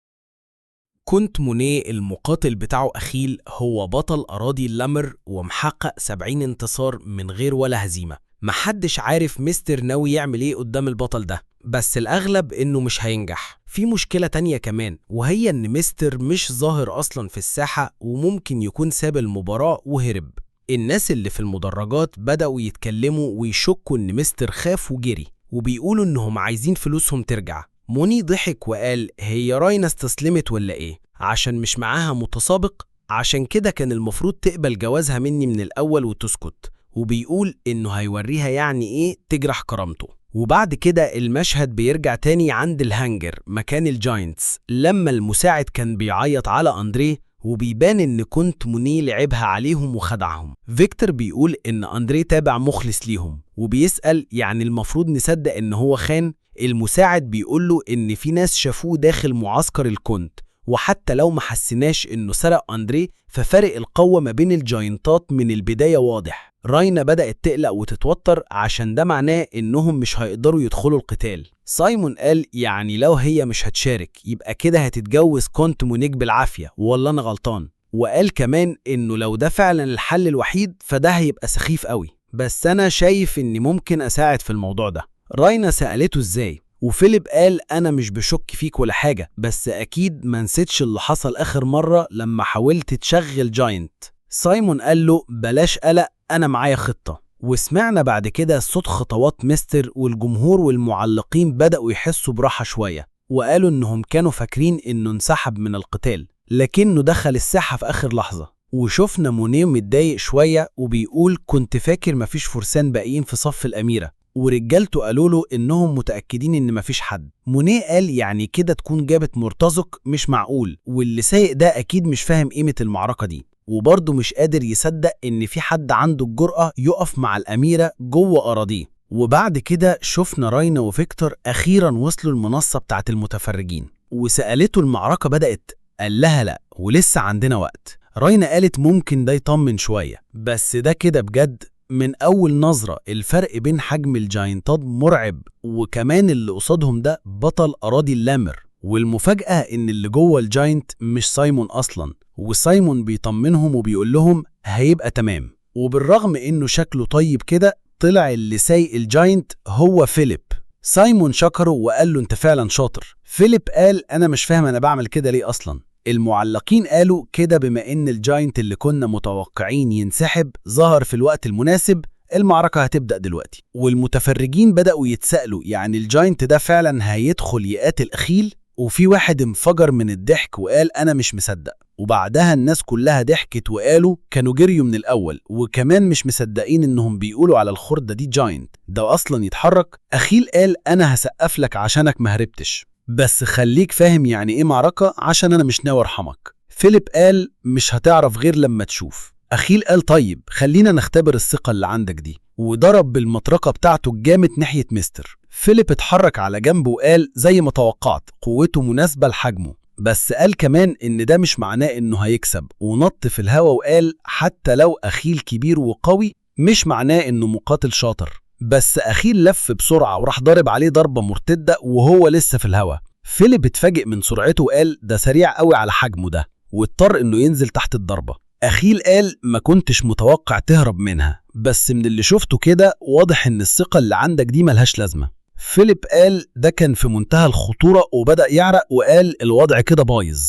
كونت مونيه المقاتل بتاعه أخيل هو بطل أراضي اللامر ومحقق 70 انتصار من غير ولا هزيمة. محدش عارف مستر ناوي يعمل ايه قدام البطل ده، بس الأغلب إنه مش هينجح. في مشكلة تانية كمان، وهي إن مستر مش ظاهر أصلا في الساحة وممكن يكون ساب المباراة وهرب. الناس اللي في المدرجات بدأوا يتكلموا ويشكوا إن مستر خاف وجري، وبيقولوا إنهم عايزين فلوسهم ترجع. موني ضحك وقال هي راينا استسلمت ولا إيه؟ عشان مش معاها متسابق؟ عشان كده كان المفروض تقبل جوازها مني من الأول وتسكت. وبيقول إنه هيوريها يعني إيه تجرح كرامته. وبعد كده المشهد بيرجع تاني عند الهانجر مكان ال giants، لما المساعد كان بيعيط على أندريه، وبيبان إن كونت مونيه لعبها عليهم وخدعهم. فيكتور بيقول إن أندريه تابع مخلص ليهم، وبيسأل يعني المفروض نصدق إن هو خان؟ المساعد بيقول له إن في ناس شافوه داخل معسكر الكونت، وحتى لو ما حسيناش إنه سرق أندريه ففرق القوة ما بين الجاينتات من البداية واضح. راينا بدأت تقلق وتتوتر عشان ده معناه إنهم مش هيقدروا يدخلوا القتال. سايمون قال يعني لو هي مش هتشارك يبقى كده هتتجوز كونت مونيك بالعافية، ولا أنا غلطان؟ وقال كمان إنه لو ده فعلا الحل الوحيد فده هيبقى سخيف قوي، بس أنا شايف إني ممكن أساعد في الموضوع ده. راينا سألته إزاي، وفيليب قال أنا مش بشك فيك ولا حاجة، بس أكيد ما نسيتش اللي حصل آخر مرة لما حاولت تشغل giant. سايمون قال له بلاش قلق، أنا معايا خطة. وسمعنا بعد كده صوت خطوات مستر، والجمهور والمعلقين بدأوا يحسوا براحة شوية، وقالوا إنهم كانوا فاكرين إنه انسحب من القتال، لكنه دخل الساحة في آخر لحظة. وشفنا مونيه متضايق شوية وبيقول كنت فاكر مفيش فرسان باقيين في صف الأميرة، ورجالته قالوا له إنهم متأكدين إن مفيش حد. مونيه قال يعني كده تكون جابت مرتزق، مش معقول، واللي سايق ده أكيد مش فاهم قيمة المعركة دي، وبرضه مش قادر يصدق إن في حد عنده الجرأة يقف مع الأميرة جوه أراضيه. وبعد كده شفنا راينا وفيكتور أخيرا وصلوا المنصة بتاعت المتفرجين، وسألته المعركة بدأت؟ قال لها لأ ولسه عندنا وقت. راينا قالت ممكن ده يطمن شوية، بس ده كده بجد من أول نظرة الفرق بين حجم الجاينتات مرعب، وكمان اللي قصادهم ده بطل أراضي اللامر. والمفاجأة إن اللي جوه ال giant مش سايمون أصلا، وسايمون بيطمنهم وبيقول لهم هيبقى تمام. وبالرغم إنه شكله طيب كده طلع اللي سايق ال giant هو فيليب. سايمون شكره وقال له أنت فعلا شاطر. فيليب قال أنا مش فاهم أنا بعمل كده ليه أصلا. المعلقين قالوا كده بما إن ال giant اللي كنا متوقعين ينسحب ظهر في الوقت المناسب، المعركة هتبدأ دلوقتي. والمتفرجين بدأوا يتسألوا يعني ال giant ده فعلا هيدخل يقاتل أخيل؟ وفي واحد انفجر من الضحك وقال أنا مش مصدق. وبعدها الناس كلها ضحكت وقالوا كانوا جريوا من الأول، وكمان مش مصدقين إنهم بيقولوا على الخردة دي giant، ده أصلا يتحرك. أخيل قال أنا هسقف لك عشانك ما هربتش، بس خليك فاهم يعني إيه معركة عشان أنا مش ناوي أرحمك. فيليب قال مش هتعرف غير لما تشوف. أخيل قال طيب خلينا نختبر الثقة اللي عندك دي، وضرب بالمطرقة بتاعته الجامد ناحية مستر. فيليب اتحرك على جنبه وقال زي ما توقعت قوته مناسبة لحجمه، بس قال كمان إن ده مش معناه إنه هيكسب، ونط في الهوا وقال حتى لو أخيل كبير وقوي مش معناه إنه مقاتل شاطر. بس أخيل لف بسرعة وراح ضارب عليه ضربة مرتدة وهو لسه في الهوا. فيليب اتفاجئ من سرعته وقال ده سريع قوي على حجمه ده، واضطر إنه ينزل تحت الضربة. أخيل قال ما كنتش متوقع تهرب منها، بس من اللي شفته كده واضح إن الثقة اللي عندك دي ملهاش لازمة. فيليب قال ده كان في منتهى الخطورة وبدأ يعرق وقال الوضع كده بايظ.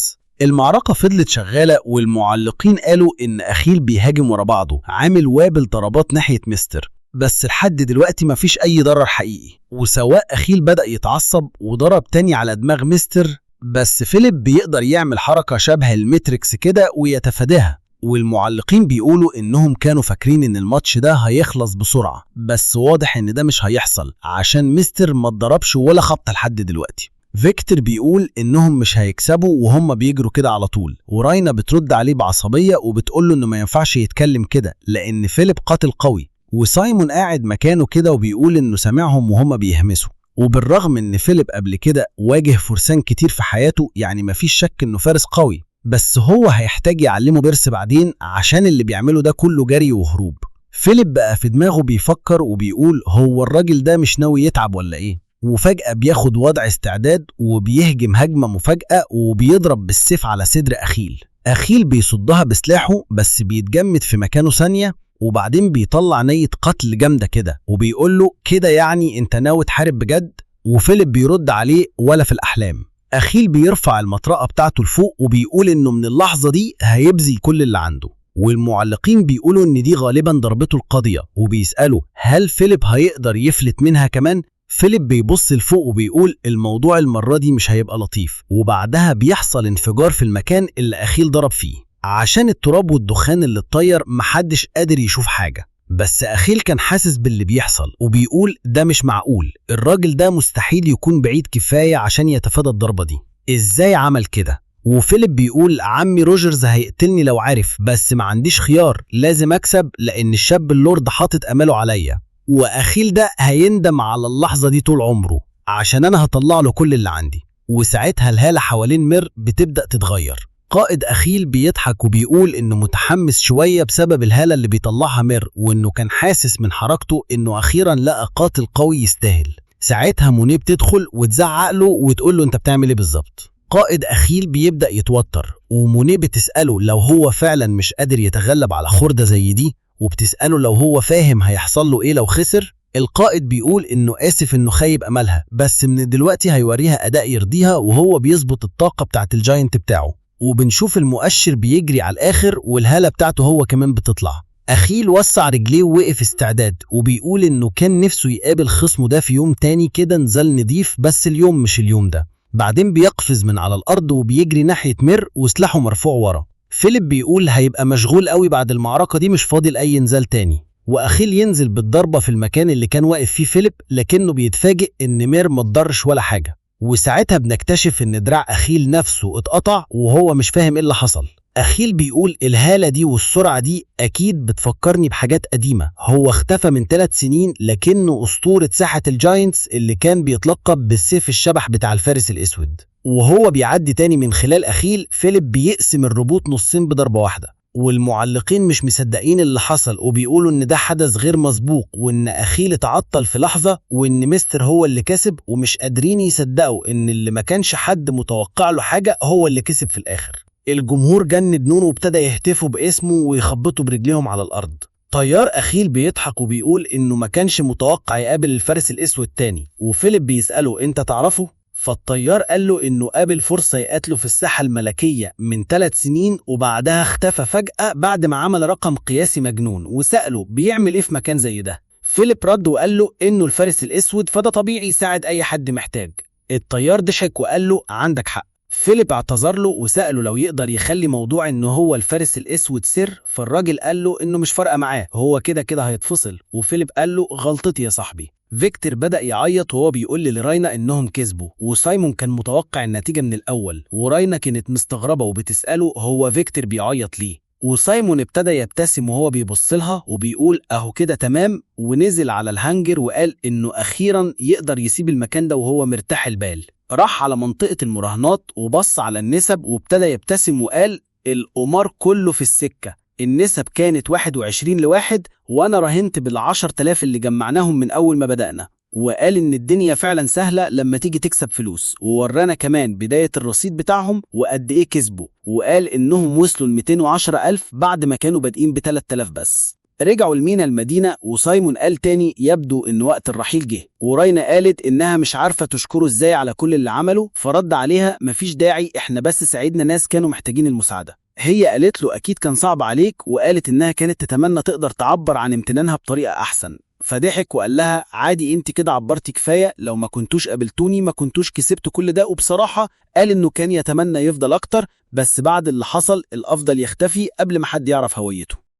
المعركة فضلت شغالة، والمعلقين قالوا إن أخيل بيهاجم ورا بعضه عامل وابل ضربات ناحية مستر، بس لحد دلوقتي مفيش أي ضرر حقيقي. وسواء أخيل بدأ يتعصب وضرب تاني على دماغ مستر، بس فيليب بيقدر يعمل حركة شبه ال Matrix كده ويتفاداها. والمعلقين بيقولوا إنهم كانوا فاكرين إن الماتش ده هيخلص بسرعة، بس واضح إن ده مش هيحصل عشان مستر ما اتضربش ولا خبطة لحد دلوقتي. فيكتور بيقول إنهم مش هيكسبوا وهم بيجروا كده على طول، وراينا بترد عليه بعصبية وبتقول له إنه ما ينفعش يتكلم كده لأن فيليب قاتل قوي. وسايمون قاعد مكانه كده وبيقول إنه سامعهم وهم بيهمسوا. وبالرغم إن فيليب قبل كده واجه فرسان كتير في حياته، يعني مفيش شك إنه فارس قوي، بس هو هيحتاج يعلمه درس بعدين عشان اللي بيعمله ده كله جري وهروب. فيليب بقى في دماغه بيفكر وبيقول هو الراجل ده مش ناوي يتعب ولا ايه؟ وفجأة بياخد وضع استعداد وبيهجم هجمة مفاجأة وبيضرب بالسيف على صدر أخيل. أخيل بيصدها بسلاحه بس بيتجمد في مكانه ثانية، وبعدين بيطلع نية قتل جامدة كده وبيقول له كده يعني انت ناوي تحارب بجد؟ وفيليب بيرد عليه ولا في الأحلام. أخيل بيرفع المطرقة بتاعته لفوق وبيقول إنه من اللحظة دي هيبذل كل اللي عنده، والمعلقين بيقولوا إن دي غالبا ضربته القاضية، وبيسألوا هل فيليب هيقدر يفلت منها كمان؟ فيليب بيبص لفوق وبيقول الموضوع المرة دي مش هيبقى لطيف. وبعدها بيحصل انفجار في المكان اللي أخيل ضرب فيه، عشان التراب والدخان اللي اتطير محدش قادر يشوف حاجة. بس أخيل كان حاسس باللي بيحصل وبيقول ده مش معقول، الراجل ده مستحيل يكون بعيد كفاية عشان يتفادى الضربة دي، إزاي عمل كده؟ وفيليب بيقول عمي روجرز هيقتلني لو عارف، بس ما عنديش خيار، لازم أكسب لأن الشاب اللورد حاطط أمله عليا، وأخيل ده هيندم على اللحظة دي طول عمره عشان أنا هطلع له كل اللي عندي. وساعتها الهالة حوالين مير بتبدأ تتغير. قائد أخيل بيضحك وبيقول إنه متحمس شوية بسبب الهالة اللي بيطلعها مير، وإنه كان حاسس من حركته إنه أخيرا لقى قاتل قوي يستاهل. ساعتها مونيه بتدخل وتزعق له وتقول له أنت بتعمل إيه بالظبط؟ قائد أخيل بيبدأ يتوتر، ومونيه بتسأله لو هو فعلا مش قادر يتغلب على خردة زي دي، وبتسأله لو هو فاهم هيحصل له إيه لو خسر. القائد بيقول إنه آسف إنه خايب أملها، بس من دلوقتي هيوريها أداء يرضيها، وهو بيظبط الطاقة بتاعت ال giant بتاعه، وبنشوف المؤشر بيجري على الآخر والهالة بتاعته هو كمان بتطلع. أخيل وسع رجليه ووقف استعداد، وبيقول إنه كان نفسه يقابل خصمه ده في يوم تاني كده نزل نضيف، بس اليوم مش اليوم ده. بعدين بيقفز من على الأرض وبيجري ناحية مير وسلاحه مرفوع ورا. فيليب بيقول هيبقى مشغول قوي بعد المعركة دي، مش فاضي لأي نزال تاني. وأخيل ينزل بالضربة في المكان اللي كان واقف فيه فيليب، لكنه بيتفاجئ إن مير ما اتضرش ولا حاجة. وساعتها بنكتشف إن دراع أخيل نفسه اتقطع وهو مش فاهم إيه اللي حصل. أخيل بيقول الهالة دي والسرعة دي أكيد بتفكرني بحاجات قديمة، هو اختفى من 3 سنين لكنه أسطورة ساحة ال giants اللي كان بيتلقب بالسيف الشبح بتاع الفارس الأسود. وهو بيعدي تاني من خلال أخيل، فيليب بيقسم الروبوت نصين بضربة واحدة، والمعلقين مش مصدقين اللي حصل وبيقولوا إن ده حدث غير مسبوق، وإن أخيل اتعطل في لحظة، وإن مستر هو اللي كسب، ومش قادرين يصدقوا إن اللي ما كانش حد متوقع له حاجة هو اللي كسب في الآخر. الجمهور جن جنونه وابتدى يهتفوا باسمه ويخبطوا برجليهم على الأرض. طيار أخيل بيضحك وبيقول إنه ما كانش متوقع يقابل الفارس الأسود تاني، وفيليب بيسأله أنت تعرفه؟ فالطيار قال له إنه قابل فرصة يقاتله في الساحة الملكية من 3 سنين، وبعدها اختفى فجأة بعد ما عمل رقم قياسي مجنون، وسأله بيعمل إيه في مكان زي ده؟ فيليب رد وقال له إنه الفارس الأسود، فده طبيعي يساعد أي حد محتاج. الطيار ضحك وقال له عندك حق. فيليب اعتذر له وسأله لو يقدر يخلي موضوع إنه هو الفارس الأسود سر، فالراجل قال له إنه مش فارقة معاه، هو كده كده هيتفصل. وفيليب قال له غلطتي يا صاحبي. فيكتور بدأ يعيط وهو بيقول لراينا إنهم كسبوا، وسايمون كان متوقع النتيجة من الأول، وراينا كانت مستغربة وبتسأله هو فيكتور بيعيط ليه. وسايمون ابتدى يبتسم وهو بيبص لها وبيقول أهو كده تمام، ونزل على الهانجر وقال إنه أخيرا يقدر يسيب المكان ده وهو مرتاح البال. راح على منطقة المراهنات وبص على النسب وابتدى يبتسم وقال القمار كله في السكة، النسب كانت 21-1 وأنا راهنت بال10,000 اللي جمعناهم من أول ما بدأنا. وقال إن الدنيا فعلا سهلة لما تيجي تكسب فلوس، وورانا كمان بداية الرصيد بتاعهم وقد إيه كسبوا، وقال إنهم وصلوا ل 210,000 بعد ما كانوا بادئين ب 3,000 بس. رجعوا لمينا المدينة، وسايمون قال تاني يبدو إن وقت الرحيل جه، وراينا قالت إنها مش عارفة تشكره إزاي على كل اللي عمله، فرد عليها مفيش داعي، إحنا بس ساعدنا ناس كانوا محتاجين المساعدة. هي قالت له أكيد كان صعب عليك، وقالت إنها كانت تتمنى تقدر تعبر عن امتنانها بطريقة أحسن، فضحك وقال لها عادي انت كده عبرتي كفاية، لو ما كنتوش قابلتوني ما كنتوش كسبتوا كل ده. وبصراحة قال إنه كان يتمنى يفضل أكتر، بس بعد اللي حصل الأفضل يختفي قبل ما حد يعرف هويته.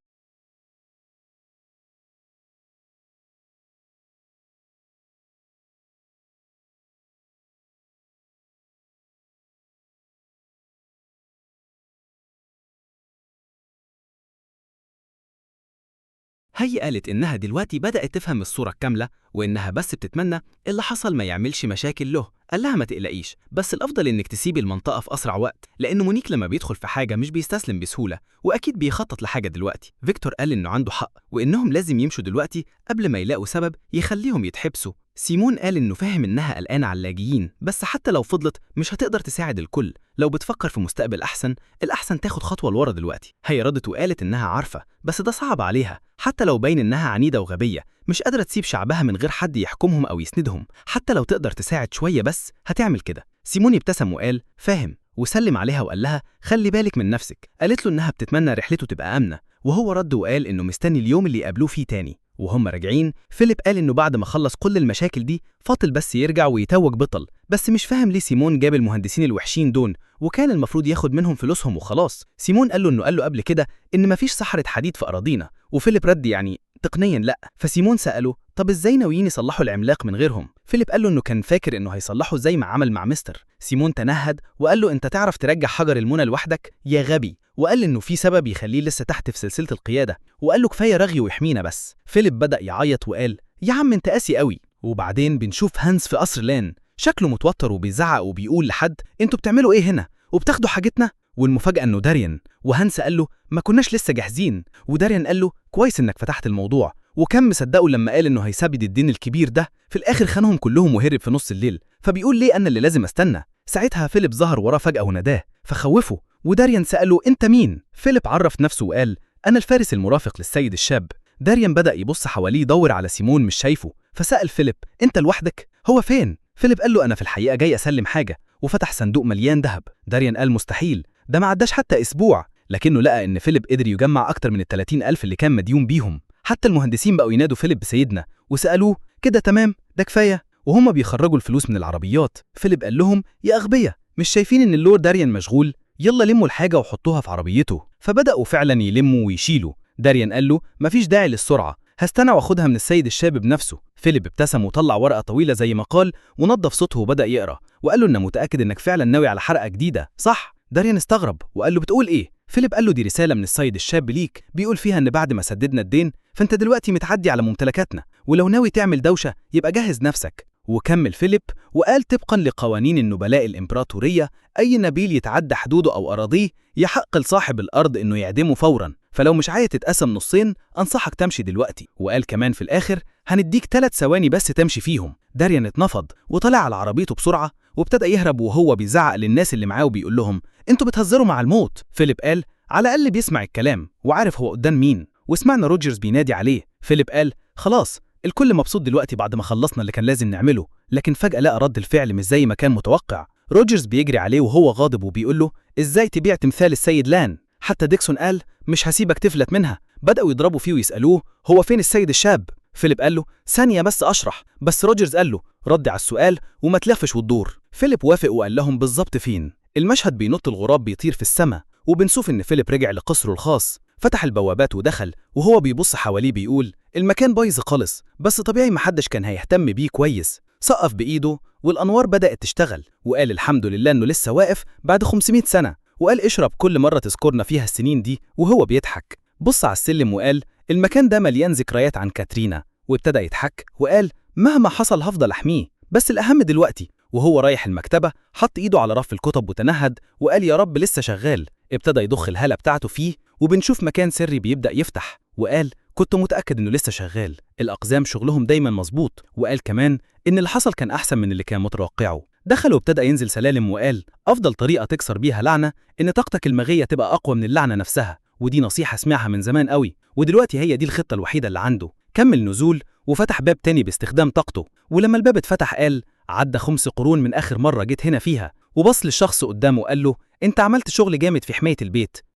هي قالت إنها دلوقتي بدأت تفهم الصورة الكاملة، وإنها بس بتتمنى اللي حصل ما يعملش مشاكل له. قال لها ما تقلقيش، بس الأفضل إنك تسيبي المنطقة في أسرع وقت، لأن مونيك لما بيدخل في حاجة مش بيستسلم بسهولة، وأكيد بيخطط لحاجة دلوقتي. فيكتور قال إنه عنده حق، وإنهم لازم يمشوا دلوقتي قبل ما يلاقوا سبب يخليهم يتحبسوا. سيمون قال إنه فاهم إنها قلقانة على اللاجئين، بس حتى لو فضلت مش هتقدر تساعد الكل. لو بتفكر في مستقبل أحسن، الأحسن تاخد خطوة لورا دلوقتي. هي ردت وقالت إنها عارفة، بس ده صعب عليها، حتى لو باين إنها عنيدة وغبية، مش قادرة تسيب شعبها من غير حد يحكمهم أو يسندهم. حتى لو تقدر تساعد شوية بس هتعمل كده. سيمون ابتسم وقال فاهم، وسلم عليها وقال لها خلي بالك من نفسك. قالت له إنها بتتمنى رحلته تبقى آمنة، وهو رد وقال إنه مستني اليوم اللي يقابلوه فيه تاني. وهم راجعين فيليب قال إنه بعد ما خلص كل المشاكل دي فاضل بس يرجع ويتوج بطل، بس مش فاهم ليه سيمون جاب المهندسين الوحشين دول، وكان المفروض ياخد منهم فلوسهم وخلاص. سيمون قال له إنه قال له قبل كده إن مفيش صحراء حديد في أراضينا، وفيليب رد يعني تقنيا لا. فسيمون سأله طب ازاي ناويين يصلحوا العملاق من غيرهم؟ فيليب قال له انه كان فاكر انه هيصلحه زي ما عمل مع مستر. سيمون تنهد وقال له انت تعرف ترجع حجر المنى لوحدك يا غبي، وقال انه في سبب يخليه لسه تحت في سلسلة القيادة، وقال له كفاية رغي ويحمينا بس. فيليب بدأ يعيط وقال يا عم انت قاسي قوي. وبعدين بنشوف هانس في قصر لان، شكله متوتر وبيزعق وبيقول لحد انتوا بتعملوا ايه هنا وبتاخدوا حاجتنا؟ والمفاجأة انه داريان. وهانس قال له ما كناش لسه جاهزين، وداريان قال له كويس انك فتحت الموضوع. وكان مصدقه لما قال انه هيسدد الدين الكبير ده، في الاخر خانهم كلهم وهرب في نص الليل، فبيقول ليه انا اللي لازم استنى؟ ساعتها فيليب ظهر وراه فجأة وناداه فخوفه، وداريان سأله انت مين؟ فيليب عرف نفسه وقال انا الفارس المرافق للسيد الشاب. داريان بدأ يبص حواليه يدور على سيمون مش شايفه، فسأل فيليب انت لوحدك؟ هو فين؟ فيليب قال له انا في الحقيقة جاي اسلم حاجة، وفتح صندوق مليان ذهب. داريان قال مستحيل، ده ما عداش حتى اسبوع، لكنه لقى ان فيليب قدر يجمع اكتر من ال30 ألف اللي كان مديون بيهم. حتى المهندسين بقوا ينادوا فيليب بسيدنا، وسألوه كده تمام ده كفاية؟ وهم بيخرجوا الفلوس من العربيات فيليب قال لهم يا أغبياء، مش شايفين إن اللورد داريان مشغول؟ يلا لموا الحاجة وحطوها في عربيته. فبدأوا فعلا يلموا ويشيلوا. داريان قال له مفيش داعي للسرعة، هستنى واخدها من السيد الشاب بنفسه. فيليب ابتسم وطلع ورقة طويلة زي ما قال، ونظف صوته وبدأ يقرأ، وقال له إنه متأكد إنك فعلا ناوي على حرقة جديدة صح؟ داريان استغرب وقال له بتقول إيه؟ فيليب قال له دي رسالة من السيد الشاب ليك، بيقول فيها إن بعد ما سددنا الدين فأنت دلوقتي متعدي على ممتلكاتنا، ولو ناوي تعمل دوشة يبقى جهز نفسك. وكمل فيليب وقال طبقا لقوانين النبلاء الإمبراطورية أي نبيل يتعدى حدوده أو أراضيه يحق لصاحب الأرض إنه يعدمه فورا، فلو مش عايز تتقسم نصين أنصحك تمشي دلوقتي. وقال كمان في الآخر هنديك 3 ثواني بس تمشي فيهم. داريان اتنفض وطلع على عربيته بسرعة وابتدأ يهرب وهو بيزعق للناس اللي معاه وبيقول لهم انتوا بتهزروا مع الموت. فيليب قال على الأقل بيسمع الكلام وعارف هو قدام مين. وسمعنا روجرز بينادي عليه. فيليب قال خلاص الكل مبسوط دلوقتي بعد ما خلصنا اللي كان لازم نعمله. لكن فجأة لقى رد الفعل مش زي ما كان متوقع. روجرز بيجري عليه وهو غاضب وبيقول له ازاي تبيع تمثال السيد لان؟ حتى ديكسون قال مش هسيبك تفلت منها. بدأوا يضربوا فيه ويسألوه هو فين السيد الشاب؟ فيليب قال له ثانية بس أشرح، بس روجرز قال له رد على السؤال وما تلفش وتدور. فيليب وافق وقال لهم بالظبط فين. المشهد بينط الغراب بيطير في السماء، وبنشوف إن فيليب رجع لقصره الخاص، فتح البوابات ودخل وهو بيبص حواليه بيقول المكان بايظ خالص، بس طبيعي محدش كان هيهتم بيه كويس. سقف بإيده والأنوار بدأت تشتغل، وقال الحمد لله إنه لسه واقف بعد 500 سنة، وقال اشرب كل مرة تذكرنا فيها السنين دي وهو بيضحك. بص على السلم وقال المكان ده مليان ذكريات عن كاترينا، وابتدى يضحك وقال مهما حصل هفضل أحميه، بس الأهم دلوقتي. وهو رايح المكتبة حط إيده على رف الكتب وتنهد وقال يا رب لسه شغال. ابتدى يضخ الهالة بتاعته فيه، وبنشوف مكان سري بيبدأ يفتح، وقال كنت متأكد إنه لسه شغال، الأقزام شغلهم دايما مظبوط. وقال كمان إن اللي حصل كان أحسن من اللي كان متوقعه. دخل وابتدأ ينزل سلالم وقال أفضل طريقة تكسر بيها لعنة إن طاقتك الماغية تبقى أقوى من اللعنة نفسها، ودي نصيحة سمعها من زمان قوي، ودلوقتي هي دي الخطة الوحيدة اللي عنده. كمل نزول وفتح باب تاني باستخدام طاقته، ولما الباب اتفتح قال عدى 5 قرون من آخر مرة جيت هنا فيها. وبص للشخص قدامه وقال له أنت عملت شغل جامد في حماية البيت،